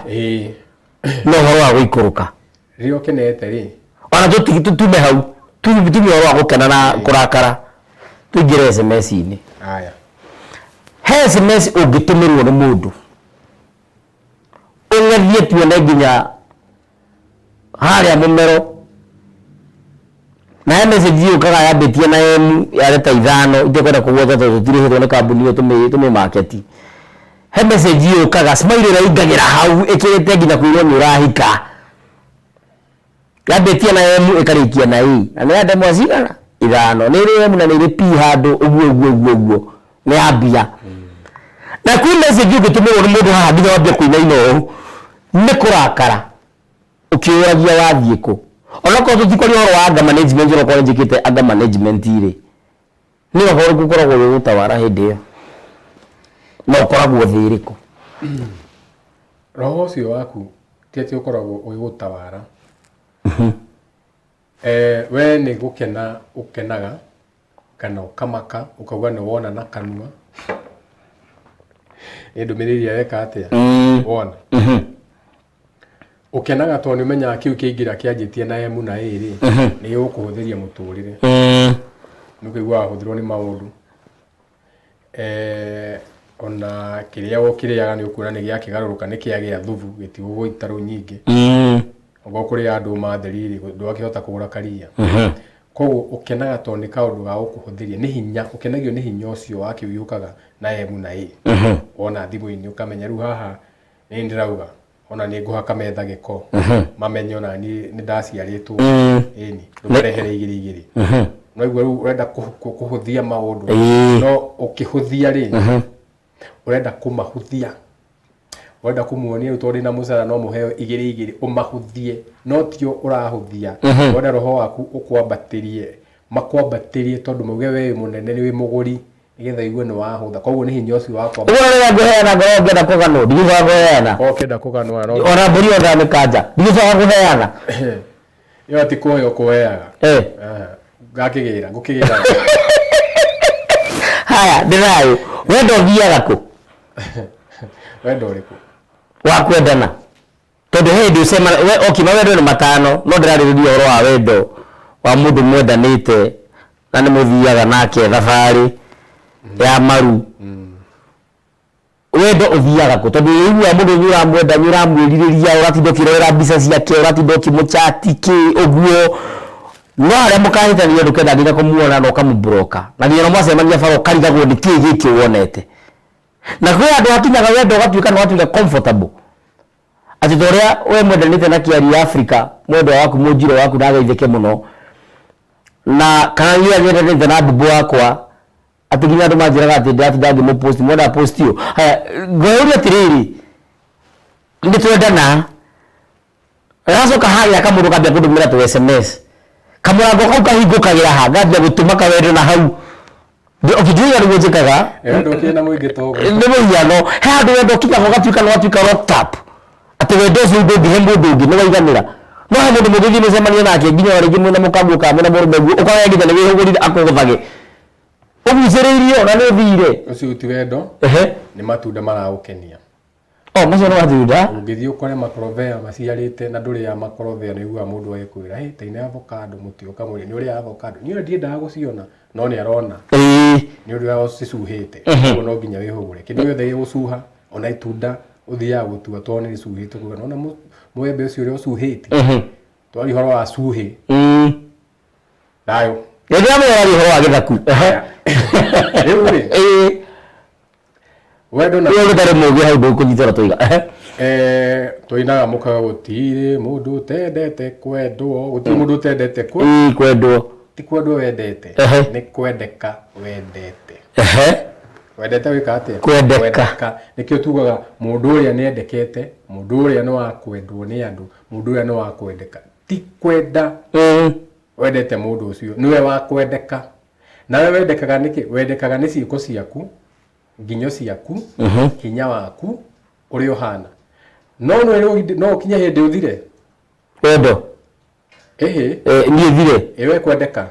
na ũhoro wa gũikũrũka. Rĩrĩa ũkenete rĩ, ona tume hau, tume ũhoro wa gũkena na kũrakara, tũingĩre SMS-inĩ. Aya. He SMS ũngĩtũmĩrwo nĩ mũndũ ũng'ethie tuone nginya harĩa mũmero, na he message yũkaga yambĩtie na M ya leta ithano, itekwenda kũgweta tondũ tũtirĩhĩtwo nĩ kambuni ĩyo tũmĩ market. He message yũkaga smile ĩrĩa ĩingagĩra hau ĩkĩrĩte nginya kwĩrwo nĩ ũrahika, yambĩtie na M ĩkarĩkia na E, na nĩ ya ndemwa cigana? Ithano. Nĩ ĩrĩ M na nĩ ĩrĩ P handũ ũguo ũguo ũguo ũguo, nĩ ya mbia. Na kwĩ message ũngĩtũmĩrwo nĩ mũndũ haha nginya wambie kũinaina ũũ nĩ kũrakara, ũkĩũragia wathiĩ kũ. Onokorwo tũtikwaria ũhoro wa anger management, onokorwo nĩ njĩkĩte anger management rĩ, nĩ ũhoro ũrĩkũ ũkoragwo wĩ gũtawara hĩndĩ ĩyo, na ũkoragwo thĩ ĩrĩkũ? Roho ũcio waku ti atĩ ũkoragwo ũgĩgũtawara. We nĩ gũkena ũkenaga kana ũkamaka, ũkauga nĩ wona na kanua. Nĩ ndũmĩrĩri ĩrĩa weka atĩa? Wona. Ũkenaga tondũ nĩ ũmenyaga kĩu kĩaingĩra kĩanjĩtie na M na A rĩ, nĩ gĩgũkũhũthĩria mũtũrĩre. Nĩ ũkũigua wahũthĩrwo nĩ maũndũ. Ona kĩrĩa ũkĩrĩaga nĩ ũkuona nĩ gĩakĩgarũrũka, nĩ kĩagĩa thubu, gĩtigũgũita rĩu nyingĩ. Okorwo kũrĩa ndũma theri rĩ, ndwakĩhota kũgũra karia. Koguo ũkenaga tondũ nĩ kaũndũ ga gũkũhũthĩria, nĩ hinya, ũkenagio nĩ hinya ũcio wa kĩu gĩũkaga na M na A. Wona thimũ-inĩ ũkamenya rĩu haha nĩ ndĩrauga ona nĩ ngũhaka metha gĩko, mamenye ona niĩ nĩ ndaciarĩtwo. Ĩni, ndũkarehere igĩrĩ igĩrĩ. No igua rĩu ũrenda kũhũthia maũndũ. No ũkĩhũthia rĩ, ũrenda kũmahũthia. Wenda kũmuonia rĩu tondũ ndĩna mũcara no mũheo igĩrĩ igĩrĩ ũmahũthie, no tio ũrahũthia. Wenda roho waku ũkwambatĩrie, makwambatĩrie tondũ mauge we wĩ mũnene nĩ wĩ mũgũri, nĩgetha igue nĩ wahũtha. Koguo nĩ hinya ũcio wa kwambatĩria. Ũguo rĩrĩa ngũheana ngorwo ngĩenda kũganwo, ndigĩcoka kũheana. Korwo ũkĩenda kũganwo no Ona mbũri yothe nĩ kanja, ndigĩcoka kũheana. Ĩyo ti kũheo ũkũheaga. Eh. Ngakĩgĩra, ngũkĩgĩra. Haya, ndĩ thayũ. Wendo ũthiaga kũ? Wendo ũrĩkũ? Wa kwendana. Tondũ he hĩndĩ ũcema, we okay, mawendo nĩ matano, no ndĩrarĩrĩria ũhoro wa wendo wa mũndũ mwendanĩte na nĩ mũthiaga nake thabarĩ ya maru. Wendo ũthiaga kũ? Tondũ ũiguaga mũndũ nĩ ũramwenda, nĩ ũramwĩrirĩria, ũratinda ũkĩrorera mbica ciake, ũratinda ũkĩmũchati kĩ ũguo. No harĩa mũkahĩtania ndũkenda nginya kũmuona na ũkamũbroka. Na nginya mwacemania bara ũkarigagwo nĩ kĩĩ gĩkĩ wonete. Na kwĩ handũ hakinyaga wendo ũgatuĩka nĩ watuĩka comfortable. Atĩ ta ũrĩa we mwendanĩte na Kĩari ya Afrika, mwendwa waku mũnjirũ waku na ageithĩke mũno. Na kana niĩ nyendanĩte na mbũmbũ wakwa, atĩ nginya andũ manjĩraga atĩ ndĩratinda ngĩmũpost, mwendaga post ũ. Haya, ngwĩyũria atĩrĩrĩ, nĩ twendana, gacoka harĩa kamũndũ kambia kũndũmĩra tũ SMS. Kamũrango kau kahingũkagĩra ha, ngambia gũtũma kawendo na hau. Okay, ndiũĩ nĩguo njĩkaga. Wendo ũkĩrĩ na mũingĩ ta ũguo. Nĩ mũhiano, he handũ wendo ũkinyaga ũgatuĩka nĩ watuĩka locked up. Atĩ wendo ũcio ndũngĩhe mũndũ ũngĩ, nĩ waiganĩra. No he mũndũ mũngĩthiĩ mũcemanie nake nginya o rĩngĩ mwĩna mũkaguo kana mwĩna mũrũme ũguo, ũkagaya nginya nĩ wĩhũgũrire akũgũthage. Ũgucĩrĩirio na nĩ ũthire. Ũcio ti wendo, nĩ matunda maragũkenia. Oh, macio nĩ matunda. Ũngĩthiĩ ũkore makorobea maciarĩte na ndũrĩaga makorobea nĩ ũiguaga mũndũ agĩkwĩra, hey, ta ine avocado mũtĩ ũkamũrĩa, nĩ ũrĩaga avocado. Niĩ ndiendaga gũciona, no nĩ arona. Nĩ ũndũ wa cicuhĩte. Koguo no nginya wĩhũgũre. Kĩndũ gĩothe gĩgũcuha, ona itunda ũthiaga gũtua tondũ nĩ rĩcuhĩte kuga, nĩwona mũembe ũcio ũrĩa ũcuhĩte. Twaria ũhoro wa cuhĩ. Thayũ. Nĩ ndĩramenya waria ũhoro wa gĩthaku. Rĩu rĩ, wendo na Rĩu ũtarĩ mũũgĩ hau ndũkũnyita ũrĩa tũiga. Tũinaga mũkaga gũtirĩ mũndũ ũtendete kwendwo, gũtirĩ mũndũ ũtendete Kwendwo. Ti kwendwo wendete, nĩ kwendeka wendete. Wendete gwĩka atĩa? Kwendeka. Nĩkĩo tugaga mũndũ ũrĩa nĩ endekete, mũndũ ũrĩa nĩ wa kwendwo nĩ andũ, mũndũ ũrĩa nĩ wa kwendeka. Ti kwenda wendete mũndũ ũcio, nĩwe wa kwendeka. Nawe wendekaga nĩkĩ? Wendekaga nĩ ciĩko ciaku, nginyo ciaku, hinya waku, ũrĩa ũhana. No no ũkinye hĩndĩ ũthire. Wendo. Ĩhĩ. Niĩ thire. Ĩ we kwendeka.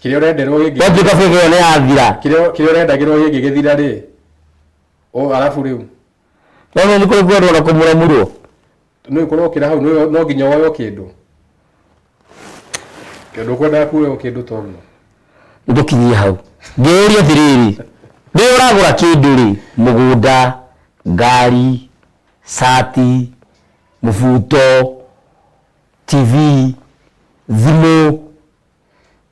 Kĩrĩa ũrenderwo gĩngĩ. Watuĩka bĩbĩ ĩyo nĩ yathira. Kĩrĩa ũrendagĩrwo gĩngĩ gĩthira rĩ. O arabu rĩu. No nĩ kũrĩ kwendwo na kũmuramurwo. Nĩ ũkorwo ũkĩra hau, no nginya woywo kĩndũ. Kĩndũ ũkwendaga kuoywo kĩndũ ta ũguo. Ndũkinyie hau. Ngĩũria atĩrĩrĩ, rĩrĩa ũragũra kĩndũ rĩ, mũgũnda, ngari, cati, mũbuto, TV, thimũ,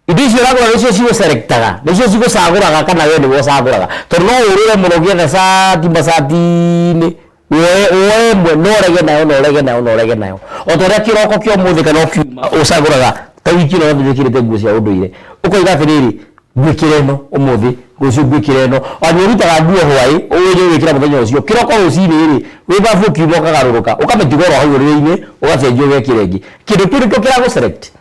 indo icio ũragũra nĩcio cigũselectaga, nĩcio cigũcagũraga kana we nĩwe ũcagũraga. Tondũ no ũrũre mũno ũgĩetha cati macati-inĩ, woe ĩmwe no ũrege nayo, na ũrege nayo, na ũrege nayo. O ta ũrĩa kĩroko kĩa ũmũthĩ kana ũkiuma ũcagũraga ta wiki ĩno yothe njĩkĩrĩte nguo cia ũndũire. Ũkoiga atĩrĩrĩ, ngwĩkĩra ĩno ũmũthĩ, rũciũ ngwĩkĩra ĩno. Ona nĩ ũrutaga nguo hwaĩ, ũĩ nĩ ũgwĩkĩra mũthenya ũcio. Kĩroko rũcinĩ rĩ, wĩ babu ũkiuma ũkagarũrũka, ũkamĩtiga oro hau ũrĩrĩ-inĩ, ũgacenjia ũgekĩra ĩngĩ. Kĩndũ kĩu nĩkĩo kĩragũ select.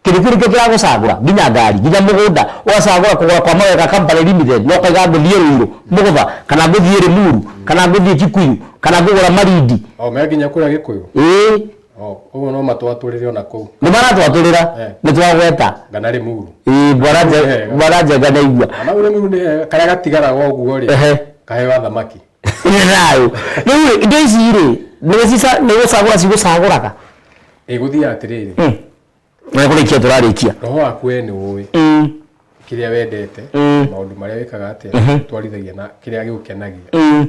Kĩndũ kĩu nĩkĩo kĩragũcagũra, nginya ngari, nginya mũgũnda, ũgacagũra kũgũra kwa Mawega Company Limited, na ũkaiga ngũthiĩ Ruiru, Mũgũtha, kana ngũthiĩ Limuru, kana ngũthiĩ Kikuyu, kana ngũgũra Malindi. O, me nginya kũrĩa Gĩkũyũ? Ĩĩ. O, ũguo no matwatũrĩre ona kũu. Nĩ maratwatũrĩra, nĩ twagweta. Ngana Limuru. Ĩĩ, Bwana Njenga nĩ aigua. Ona ũrĩa Limuru nĩ hega, karĩa gatigaraga ũguo rĩ, kaheo athamaki. Nĩ thayũ. Rĩu rĩ, indo ici rĩ, nĩ gũcagũra cigũcagũraga. Ĩgũthiaga atĩrĩrĩ. Nĩ kũrĩkia tũrarĩkia. Roho waku we nĩ ũĩ. Kĩrĩa wendete, maũndũ marĩa wĩkaga atĩa, twarithagia na kĩrĩa gĩgũkenagia.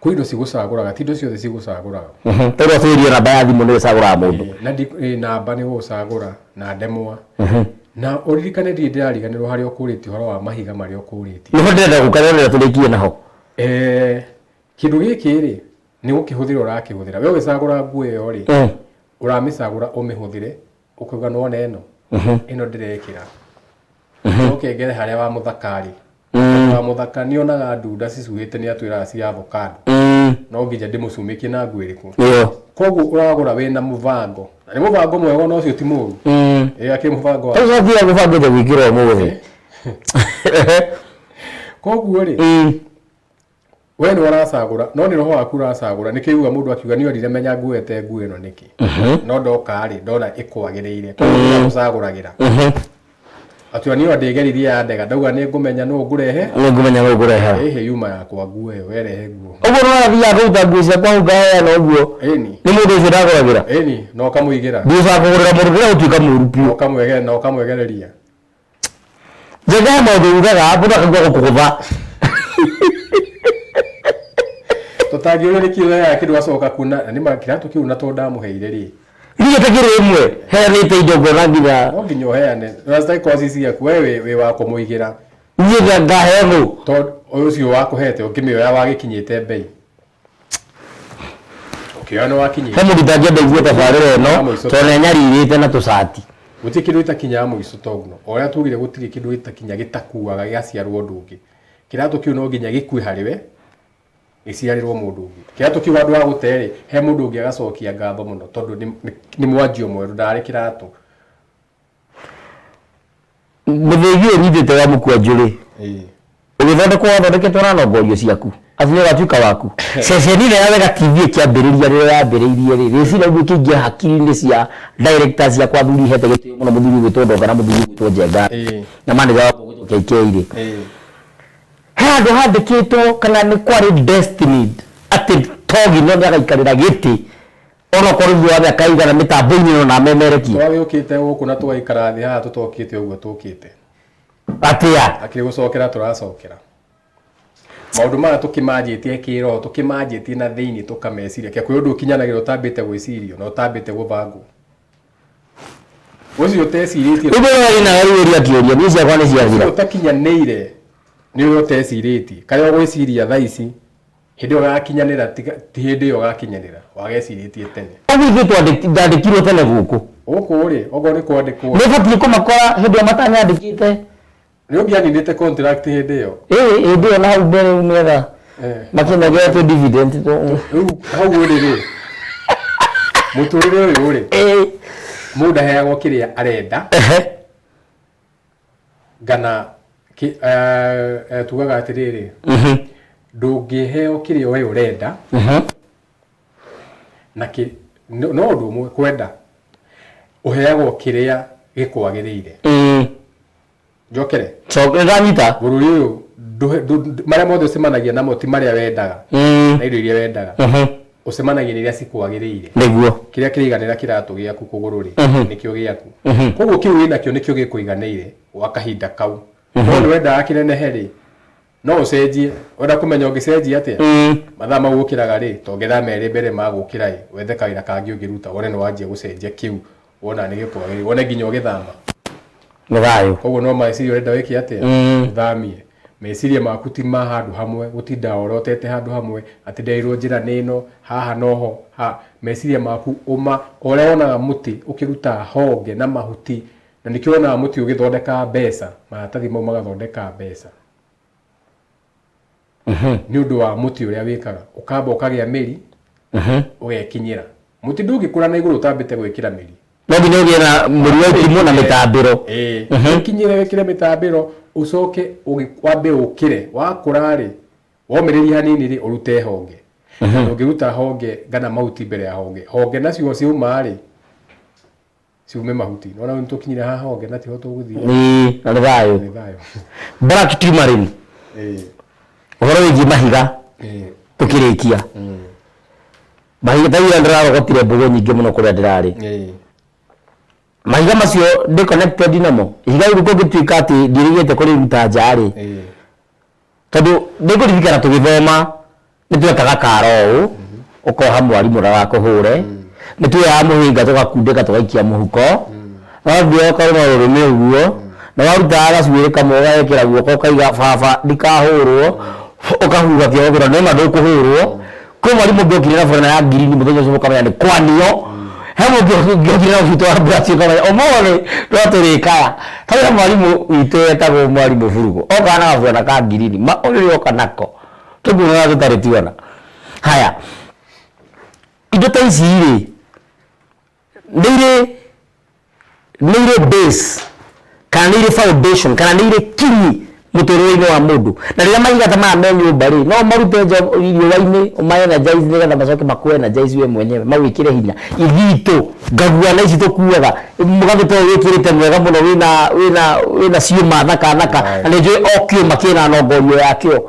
Kwĩ indo cigũcagũraga, ti indo ciothe cigũcagũraga. Tondũ atwĩrie namba ya thimũ nĩ ĩcagũraga mũndũ. Na namba nĩ gũgũcagũra, na ndemwa. Na ũririkane ndirĩ ndĩrariganĩrwo harĩa ũkũrĩtie ũhoro wa mahiga marĩa ũkũrĩtie. Nĩho ndĩrenda gũka, ndĩrenda tũrĩkie naho. Kĩndũ gĩkĩ rĩ, nĩ gũkĩhũthĩra ũrakĩhũthĩra. We ũgĩcagũra nguo ĩyo rĩ, ũramĩcagũra ũmĩhũthĩre, ũkauga nĩwona ĩno, ĩno ndĩrekĩra. Ũcoke ngere harĩa wa mũthaka rĩ. Wa mũthaka nĩonaga ndunda cicuhĩte nĩ atwĩraga cia avocado. No nginya ndĩmũcumĩkie na nguo ĩrĩkũ. Ĩyo. Koguo ũragũra wĩna mũbango, na nĩ mũbango mwega, ona ũcio ti mũru. Ĩ akĩrĩ mũbango wa Ũcio thia gũbangĩte gwĩkĩra ũmũthĩ. Koguo rĩ, we nĩ ũracagũra, no nĩ roho waku ũracagũra. Nĩkĩo uga mũndũ akiuga nĩ orire menya nguoete nguo ĩno nĩkĩ, no ndoka rĩ, ndona ĩkwagĩrĩire, koguo ũcagũragĩra atĩ niĩ ndĩgeririe ya ndega, ndauga nĩ ngũmenya nũ ngũrehe. Nĩ ngũmenya nũ ngũrehe. Ĩhĩ yuma yakwa nguo ĩyo, werehe nguo. Ũguo nĩ wathiaga kũruta nguo ciakwa hau ngaheana ũguo? Ĩni. Nĩ mũndũ ũcio ndagũragĩra? Ĩni, na ũkamũigĩra. Ndiũcaga kũgũrĩra mũndũ kũrĩa gũtuĩka mũru biũ. Ũkamwege na ũkamwegereria. Njenga he maũndũ ugaga mũndũ akaigua gũkũgũtha. Tũtangĩũria nĩkĩ ũrehaga kĩndũ acoka kuona na nĩma kĩratũ kĩu, na tondũ ndamũheire rĩ. Niĩ takĩrĩ ĩmwe heanĩte indo ngona nginya. No nginya ũheane na citarĩ ci ciaku, we wĩ wa kũmũigĩra. Niĩ ngaheo nũ? Tondũ ũcio wakũhete ũkĩmĩoya wagĩkinyĩte mbei, ũkĩoya nĩ wakinyĩte. He mũndũ itangĩenda igue tabarĩra ĩno tondũ nĩ anyarirĩte na tũcati. Gũtirĩ kĩndũ gĩtakinyaga mũico, tondũ o ũrĩa tugire, gũtirĩ kĩndũ gĩtakinya gĩtakuaga gĩgaciarwo ũndũ ũngĩ. Kĩratũ kĩu no nginya gĩkue harĩ we, gĩciarĩrwo mũndũ ũngĩ. Kĩratũ kĩu handũ ha gũte rĩ, he mũndũ ũngĩ agacokia ngatho mũno, tondũ nĩ mwanjio mwerũ, ndarĩ kĩratũ. Mũthĩgi ũyũ nyitĩte wa mũkwanjũ rĩ, Ĩĩ. Ũgĩthondekwo wathondeketwo na nongorio ciaku atĩ nĩ ũgatuĩka waku. Ceceni ĩrĩa ya Wega TV ĩkĩambĩrĩria, rĩrĩa yambĩrĩirie rĩ, rĩciria rĩu rĩkĩingĩra hakiri-inĩ cia directors ciakwa, athuri hete gĩtĩo mũno, mũthuri ũgwĩtwo Ndonga na mũthuri ũgwĩtwo Njenga na manager wakwa ũgwĩtwo KK rĩ, he handũ handĩkĩtwo kana nĩ kwarĩ destined atĩ Togi no nĩagaikarĩra gĩtĩ onokorwo thutha wa mĩaka igana mĩtambo-inĩ ĩno na amemerekie? Twagĩũkĩte gũkũ na tũgaikara thĩ haha, tũtokĩte ũguo tũkĩte. Atĩa? Akĩrĩ gũcokera, tũracokera maũndũ maya tũkĩmanjĩtie kĩroho, tũkĩmanjĩtie na thĩinĩ, tũkameciria kĩa kwĩ ũndũ ũkinyanagĩra ũtambĩte gwĩcirio na ũtambĩte gũbangwo, ũcio ũtecirĩtie. Rĩu rĩrĩa nawe rĩu ũria kĩũria, niĩ ciakwa nĩ ciathira. Ũcio ũtakinyanĩire nĩ ũrĩa ũtecirĩtie, karĩa ũgwĩciria thaa ici hĩndĩ ĩyo gakinyanĩra, ti hĩndĩ ĩyo gakinyanĩra wagecirĩtie tene. Ũguo ithuĩ twandĩkirwo tene gũkũ? Gũkũ rĩ, okorwo nĩ kwandĩkwo, Nĩ batiĩ kũmakora hĩndĩ ĩyo matanyandĩkĩte. Nĩ ũngĩaninĩte contract hĩndĩ ĩyo. Ĩĩ, hĩndĩ ĩyo na hau mbere rĩu nĩgetha makĩnengera tũ dividend. Rĩu hau ũrĩ rĩ, mũtũrĩre ũyũ rĩ, mũndũ ndaheagwo kĩrĩa arenda. Ngana tugaga atĩrĩrĩ, ndũngĩheo kĩrĩa we ũrenda na no ũndũ ũmwe kwenda, ũheagwo kĩrĩa gĩkwagĩrĩire. Njokere. Ndanyita. Bũrũri ũyũ marĩa mothe ũcemanagia namo ti marĩa wendaga na indo iria wendaga, ũcemanagia na iria cikwagĩrĩire. Kĩrĩa kĩraiganĩra kĩratũ gĩaku kũgũrũ rĩ, nĩkĩo gĩaku. Koguo kĩu wĩnakĩo nĩkĩo gĩkũiganĩire gwa kahinda kau. No nĩ wendaga kĩnenehe rĩ, no ũcenjie. Wenda kũmenya ũngĩcenjia atĩa, mathaa mau ũkĩraga rĩ, tongetha merĩ mbere ma gũkĩra ĩ, wethe kawĩra kangĩ ũngĩruta, wone nĩ wanjia gũcenjia kĩu wona nĩ gĩkwagĩrĩire, wone nginya ũgĩthama. Nĩ thayũ. Koguo no meciria ũrenda wĩke atĩa, ũthamie meciria maku, ti ma handũ hamwe gũtinda orotete handũ hamwe atĩ nderirwo njĩra nĩ ĩno haha noho ha meciria maku ũma o ũrĩa wonaga mũtĩ ũkĩruta honge na mahuti, na nĩkĩo wonaga mũtĩ ũgĩthondeka mbeca, maratathi mau magathondeka mbeca nĩ ũndũ wa mũtĩ ũrĩa wĩkaga, ũkamba ũkagĩa mĩri, ũgekinyĩra. Mũtĩ ndũngĩkũra na igũrũ ũtambĩte gwĩkĩra mĩri. No nginya ũgĩe na mũri wa itimũ na mĩtambĩro. Ĩĩ, ũkinyĩre wĩkĩre mĩtambĩro, ũcoke wambe ũkĩre. Wakũra rĩ, womĩrĩria hanini rĩ, ũrute honge. Na ndũngĩruta honge kana mahuti mbere ya honge. Honge nacio ciauma rĩ, ciume mahuti. Nona rĩu nĩtũkinyire haha honge na tiho tũgũthiĩ. Ĩĩ, na nĩ thayũ. Nĩ thayũ. Black tourmaline. Ũhoro wĩgiĩ mahiga, tũkĩrĩkia mahiga ta ira ndĩrarogotire mbũgũ nyingĩ mũno kũrĩa ndĩrarĩ. Mahiga macio ndĩ connected namo. Ihiga rĩu kũngĩtuĩka atĩ ndiĩrĩgĩte kũrĩruta nja rĩ, tondũ ndĩkũririkana tũgĩthoma nĩ twekaga karo ũũ, ũkoha mwarimũ ndagakũhũre, nĩ tuoyaga mũhĩnga tũgakundĩka tũgaikia mũhuko, wathiĩ ũkarũma rũrĩmĩ ũguo, na warutaga gacuĩrĩ kamwe ũgagekĩra guoko, ũkaiga baba ndikahũrwo, ũkahuha kĩogo kĩra nĩma ndũkũhũrwo. Kwĩ mwarimũ ũngĩokire na burana ya ngirini mũthenya ũcio, mũkamenya nĩ kwanio. He mũngĩ ũngĩokire na ũbutũ wa mburaci, ũkamenya ũmũthĩ no tũrĩkaya. Tarĩ he mwarimũ witũ wetagwo mwarimũ Burugo, okaga na gaburana ka ngirini ma ũrĩa oka nako tũkuonaga tũtarĩ tuona. Haya, indo ta ici rĩ, nĩ irĩ base kana nĩ irĩ foundation kana nĩ irĩ kinyi mũtũrĩre-inĩ wa mũndũ? Na rĩrĩa mahiga ta maya me nyũmba rĩ, no marute nja riũa-inĩ, ũma energize nĩgetha macoke makũ energize we mwenyewe, magwĩkĩre hinya? Ithitũ ngaguana ici tũkuaga, mũgathĩ ta ũyũ wĩkĩrĩte mwega mũno, wĩna ciũma thaka thaka, na nĩ njũĩ o kĩũma kĩna nongorio yakĩo.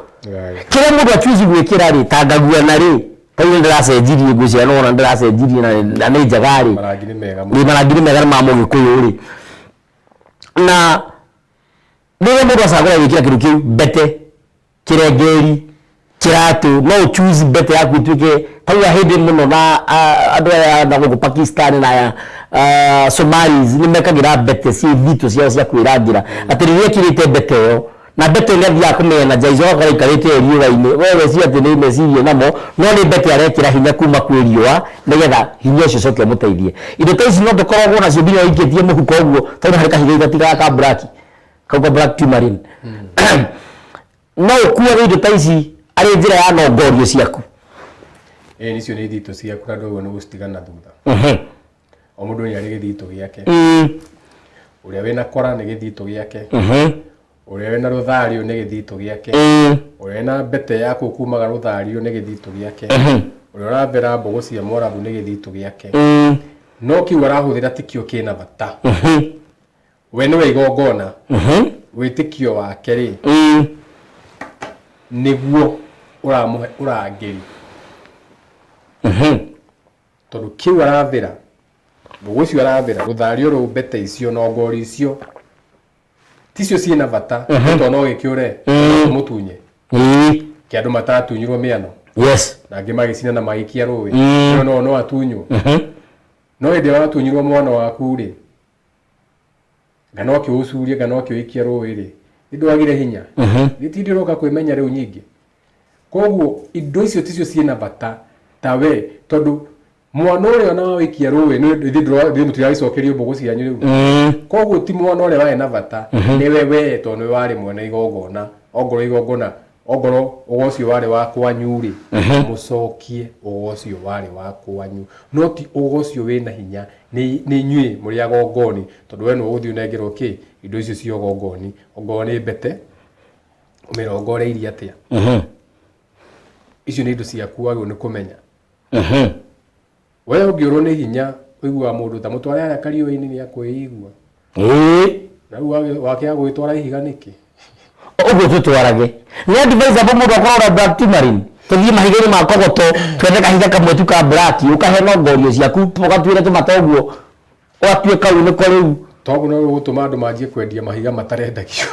Kĩrĩa mũndũ achuzi gwĩkĩra rĩ, ta ngaguana rĩ, ta rĩu ndĩracenjirie nguo cia nona, ndĩracenjirie na nĩ njega rĩ. Marangi nĩ mega. Nĩ marangi nĩ mega, nĩ ma Mũgĩkũyũ rĩ. Na rĩrĩa mũndũ acagũra gwĩkĩra kĩndũ kĩu, mbete, kĩrengeri, kĩratũ, no ũchoose mbete yaku ĩtuĩke tarĩu hĩndĩ mũno na andũ aya na gũkũ Pakistan na aya Somalis nĩ mekagĩra mbete ciĩ thitũ ciao cia kwĩrangĩra, atĩ rĩrĩa ĩkĩrĩte mbete ĩyo na mbete ĩyo nĩ athiaga kũmĩ-energize, ũgakora aikarĩte riũa-inĩ, we weciria atĩ nĩ meciria namo, no nĩ mbete arekĩra hinya kuma kwĩ riũa nĩgetha hinya ũcio ũcoke ũmũteithie. Indo ta ici no tũkoragwo nacio nginya ũikĩtie mũhuko ũguo, tondũ harĩ kahiga igatigaga ka black, kau ka black tourmaline. No ũkuage indo ta ici arĩ njĩra ya nongorio ciaku? Ĩĩ, icio nĩ ithitũ ciaku na ndũgwo nĩ gũcitigana thutha. O mũndũ nĩ arĩ gĩthitũ gĩake. Ũrĩa wĩna kora nĩ gĩthitũ gĩake, ũrĩa wĩna rũthario nĩ gĩthitũ gĩake, ũrĩa wĩna mbete ya kũu kumaga rũthario nĩ gĩthitũ gĩake, ũrĩa ũrathera mbũgũ cia mwarabu nĩ gĩthitũ gĩake. No kĩu arahũthĩra tikĩo kĩna bata. We nĩwe igongona. Wĩtĩkio wake rĩ, nĩguo ũramũhe ũrangĩri, tondũ kĩu arathĩra, mbũgũ icio arathĩra, rũthario rũu, mbete icio, nongori icio, ticio ciĩna bata, tondũ no gĩkĩũre mũtunye. Kĩ andũ matatunyirwo mĩano na angĩ magĩcina na magĩikia rũĩ. No atunywo. No hĩndĩ ĩrĩa watunyirwo mwana waku rĩ, nga no kĩũcurie, nga no kĩũikia rũĩ rĩ, nĩ ndwagire hinya, gĩtindi ũroka kwĩmenya rĩu nyingĩ. Koguo indo icio ticio ciĩna bata ta we, tondũ mwana ũrĩa ona wawĩikia rũĩ ithuĩ mũtiragĩcokerio mbũgũ cianyu rĩu. Koguo ti mwana ũrĩa warĩ na bata, nĩwe we, tondũ nĩwe warĩ mwene igongona. Ongorwo igongona, ongorwo ũgo ũcio warĩ wa kwanyu rĩ, mũcokie ũgo ũcio warĩ wa kwanyu, no ti ũgo ũcio wĩna hinya. Nĩ inyuĩ mũrĩ agongoni, tondũ we nĩwe ũgũthiĩ ũnengerwo kĩ indo icio cia ũgongoni. Ongorwo nĩ mbete, ũmĩrongoreirie atĩa? Icio nĩ indo ciaku wagĩrĩirwo nĩ kũmenya. We ũngĩũrwo nĩ hinya, ũiguaga mũndũ ta mũtware harĩa kariũa-inĩ nĩ akwĩigua. Na rĩu wakĩaga gũgĩtwara ihiga nĩkĩ? Ũguo tũtwarage nĩ advisable mũndũ akorwo na black tourmaline, tũthiĩ mahiga-inĩ ma kogoto, twethe kahiga kamwe tu ka black, ũkahe nongorio ciaku, ũgatuĩre tũmata ũguo, ũgatue kau nĩko rĩu. Toguo no gũtũma andũ manjie kwendia mahiga matarendagio.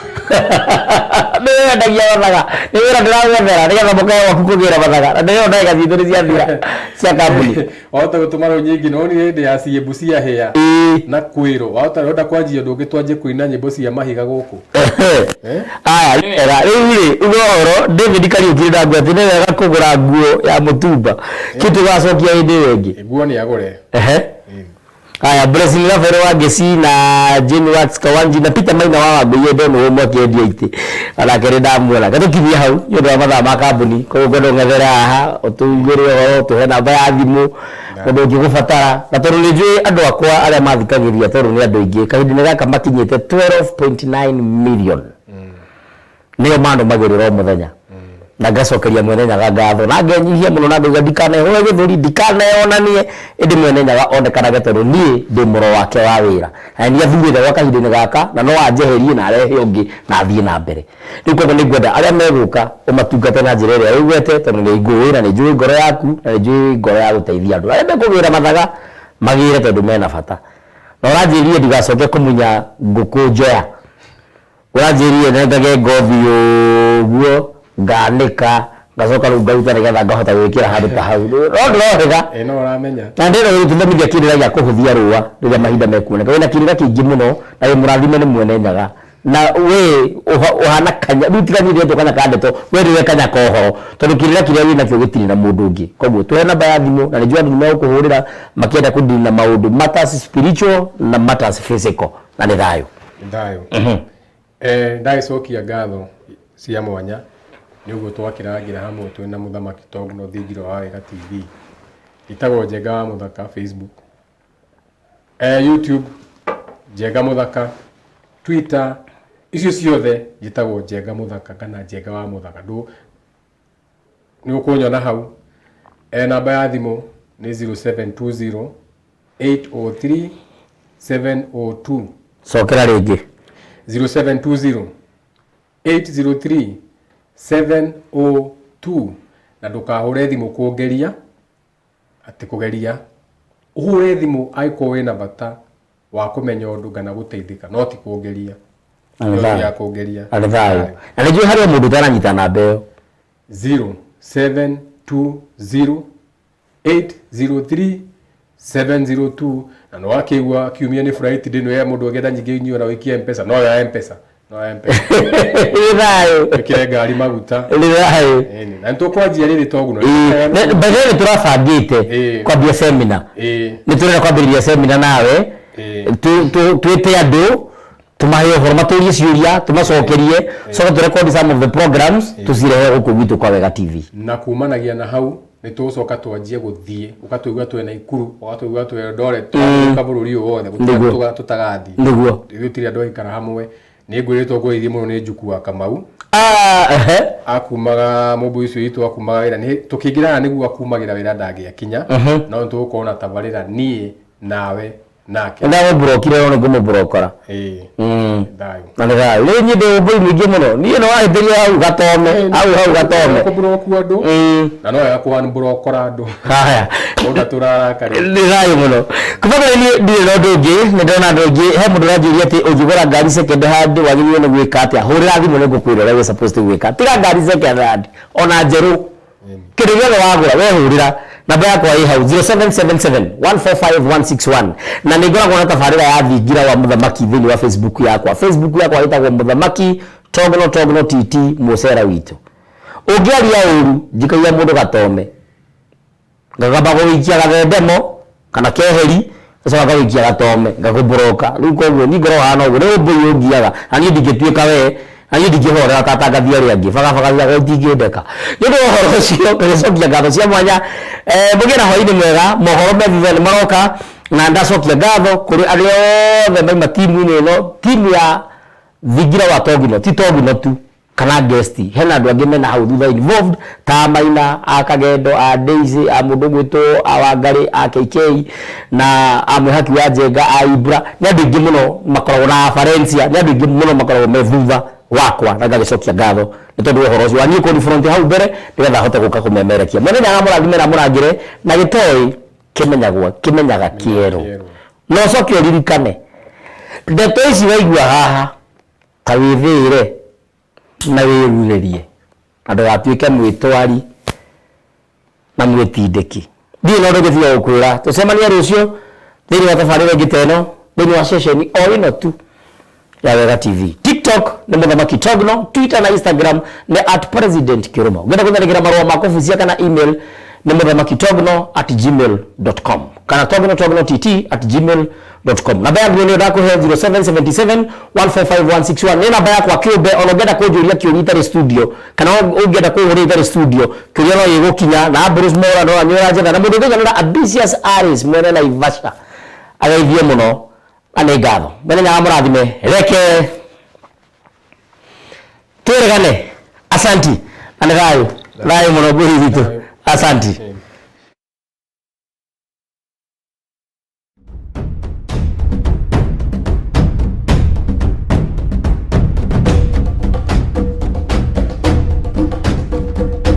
Nĩ wendagia mathaga, nĩ wĩra ndĩragwethera nĩgetha mũkae gwaku kũgĩra mathaga, na ndĩrona ndagĩka citũ nĩ ciathira cia kambuni. Wahota gũtũma rĩu nyingĩ no nĩ hĩndĩ ya ciĩmbu cia hĩa na kwĩrwo wahota ũrenda kwanjia ũndũ ũngĩ, twanjie kũina nyĩmbo cia mahiga gũkũ. Eh? Aya, nĩ wega. Rĩu rĩ, uga ũhoro David Kariũki ndangua atĩ nĩ wega kũgũra nguo ya mũtumba kĩ, tũgacokia hĩndĩ ĩyo ĩngĩ. Nguo nĩ agũre. Aya, Blessing Rafael wa Ngeci na Jane Wax Kawanji na Peter Maina wa Wangũi ndona ũmwe akĩendia itĩ, onake nĩ ndamuona. Gatũkinyie hau nĩ ũndũ wa mathaa ma kambuni. Koguo ngwenda ũng'ethere haha, ũtũiguĩre ũhoro, ũtũhe namba ya thimũ mũndũ ũngĩgũbatara, na tondũ nĩ njũĩ andũ akwa arĩa mathikagĩrĩria, tondũ nĩ andũ aingĩ kahinda-inĩ gaka makinyĩte 12.9 million, nĩo manũmagĩrĩra o mũthenya, na ngacokeria Mwene Nyaga ngatho na ngenyihia mũno na ngauga ndikanehũre gĩthũri, ndikaneyonanie, ĩndĩ Mwene Nyaga onekanage, tondũ niĩ ndĩ mũro wake wa wĩra na nĩ athurĩte gwa kahinda-inĩ gaka, na no anjeherie na arehe ũngĩ na athiĩ na mbere. Rĩu koguo nĩ ngwenda arĩa megũka ũmatungate na njĩra ĩrĩa ũigwete, tondũ nĩ ngũĩ na nĩ njũĩ ngoro yaku na nĩ njũĩ ngoro ya gũteithia andũ. Arĩa mekũgĩra mathaga magĩre, tondũ mena bata. Na ũranjĩrire ndigacoke kũmunya ngũkũ njoya, ũranjĩrire nengage ngothi ũguo, nganĩka, ngacoka rĩu ngaruta nĩgetha ngahota gwĩkĩra handũ ta hau, no ndĩrohĩga. Ĩ, no ũramenya. Na ndĩrenda gũgĩtũthomithia kĩrĩra gĩa kũhũthia rũa rĩrĩa mahinda mekuoneka. Wĩna kĩrĩra kĩingĩ mũno na wĩ mũrathime nĩ Mwene Nyaga, na we ũhana kanya rĩu, tiga niĩ ndĩretwo kanya ka ndeto, we nĩwe kanya ka ũhoro, tondũ kĩrĩra kĩrĩa wĩnakĩo gĩtirĩ na mũndũ ũngĩ. Koguo tũhe namba ya thimũ, na nĩ njũĩ andũ nĩ megũkũhũrĩra makĩenda kũdeal na maũndũ matters spiritual na matters physical, na nĩ thayũ. Thayũ. Ndagĩcokia ngatho cia mwanya. Nĩ ũguo twakĩrangĩra hamwe twĩna mũthamaki Togno Thingiro wa Wega TV. Njĩtagwo Njenga wa Mũthaka Facebook. YouTube Njenga Mũthaka, Twitter, icio ciothe njĩtagwo Njenga Mũthaka kana Njenga wa Mũthaka. Ndũ nĩ ũkũnyona hau. Namba ya thimũ nĩ 0720 803 702. Cokera rĩngĩ. 0720 803 702. Na ndũkahũre thimũ kũngeria, atĩ kũgeria. Ũhũre thimũ angĩkorwo wĩna bata wa kũmenya ũndũ kana gũteithĩka, no ti kũngeria. Na nĩ thayũ. Ya kũngeria. Na nĩ thayũ. Na nĩ njũĩ harĩ o mũndũ ũtaranyita namba ĩyo. 0720 803 702. Na nĩ wakĩigua kiumia nĩ Friday ndĩ ya mũndũ ũngĩenda nyingĩ inyuĩ na ũikie M-Pesa, no ya M-Pesa, no ya M-Pesa. Nĩ thayũ. Wĩkĩre ngari maguta. Nĩ thayũ. Ĩni, na nĩ tũkwanjia rĩrĩ Togno. By the way, nĩ tũrabangĩte kwambia seminar. Nĩ tũrenda kwambĩrĩria seminar nawe. Twĩte andũ tumahe ũhoro, matũrie ciũria, tũmacokerie, coke tũrekondi some of the programs, tũcirehe gũkũ gwitũ kwa Wega TV. Na kumanagia na hau nĩ tũgũcoka twanjie gũthiĩ, ũgatũigua twĩ Naikuru, ũgatũigua twĩ Eldoret, tũgathiũrũrũka bũrũri ũyũ wothe, gũtirĩ tũtagathiĩ. Ithuĩ tũtirĩ andũ aikara hamwe. Nĩ ngwĩrĩtwo ngũgeithie mũno nĩ Njuku wa Kamau. Akumaga mũmbu ũcio witũ akumaga wĩra, nĩ tũkĩingĩraga nĩguo akumagĩra wĩra ndangĩakinya. No nĩ tũgũkorwo na tabarĩra niĩ nawe nake. Ndamũmburokire no nĩngũmũmburokora. Thayũ. Na nĩ thayũ. Rĩu niĩ ndĩ ũmbũi mũingĩ mũno. Niĩ no wahĩtĩria hau gatome, hau hau gatome. Kũmburoku andũ. Na no wega kũamburokora andũ. Haya. Ũndũ tũrarakara. Nĩ thayũ mũno. Kuma kũrĩ niĩ ndirĩ na ũndũ ũngĩ, nĩ ndĩrona andũ aingĩ, he mũndũ ũranjũria atĩ ũngĩgũra ngari second hand wagĩrĩirwo nĩ gwĩka atĩa? Hũrĩra thimũ nĩ ngũkwĩra ũrĩa wĩ supposed to gwĩka. Tiga ngari second hand, ona njerũ. Kĩndũ gĩothe wagũra, we hũrĩra. Namba yakwa ĩ hau, 0777 145 161. Na nĩ ngoragwo na tabarĩra ya Thingira wa Mũthamaki thĩinĩ wa Facebook yakwa. Facebook yakwa ĩtagwo Mũthamaki Togno Togno TT Mũcera witũ. Ũngĩaria ũru, njikagia mũndũ gatome. Ngagamba gũgĩikia gathendemo kana keheri, ngacoka ngagũikia gatome, ngakũmbũrũka. Rĩu koguo niĩ ngoragwo hana ũguo, rĩu ũmbũi ũngiaga, na niĩ ndingĩtuĩka we, na niĩ ndingĩhorera ta atangathi arĩa angĩ, bagabaga ciakwa itingĩndeka. Nĩ ũndũ wa ũhoro ũcio, ngagĩcokia ngatho cia mwanya. Mũgĩe na hwaĩ-inĩ mwega, mohoro me thutha nĩ maroka, na ndacokia ngatho kũrĩ arĩa othe maima timu-inĩ ĩno, timu ya Thingira wa Togino, ti Togino tu, kana guest, hena andũ angĩ mena hau thutha involved, ta Maina, a Kagendo, a Daisy, a mũndũ ũgwĩtwo, a Wangarĩ, a KK, na a Mwĩhaki wa Njenga, a Ibra, nĩ andũ aingĩ mũno makoragwo na Valencia, nĩ andũ aingĩ mũno makoragwo me thutha wakwa, na ngagĩcokia ngatho nĩ tondũ wa ũhoro ũcio. Wa niĩ kũni front hau mbere, nĩgetha hote gũka kũmemerekia. Mwene Nyaga mũrathime na mũrangĩre, na gĩtoĩ kĩmenyagwo, kĩmenyaga kĩerũ. Na ũcoke ũririkane, ndeto ici waigua haha, ta wĩthĩĩre na wĩrurĩrie, na ndũgatuĩke mwĩtwari na mwĩtindĩki. Ndirĩ na ũndũ ũngĩ tiga gũkwĩra, tũcemanie rũciũ thĩinĩ wa tabarĩra ĩngĩ ta ĩno, thĩinĩ wa ceceni o ĩno tu ya Wega TV. TikTok nĩ Mũthamaki Togno, Twitter na Instagram nĩ at President Kĩrũma. Ũngĩenda gũtharĩkĩra marũa ma kũbucia kana email nĩ muthamakitogno@gmail.com kana togno togno tt at gmail dot com. Namba ya thimũ nĩyo ndakũhe 0777 145 161. Nĩ namba yakwa kĩũmbe, ona ũngĩenda kũnjũria kĩũria itarĩ studio kana ũngĩenda kũhũrĩra itarĩ studio, kĩũria no gĩgũkinya na Ambrose Mora no anyuĩra njetha na mũndũ ũngĩiganĩra Ambitious Aris mwene Naivasha ageithie mũno na nĩ ngatho. Mwene Nyaga mũrathime, reke twĩrĩgane. Asanti na nĩ thayũ, thayũ mũno ngũri witũ. Asanti.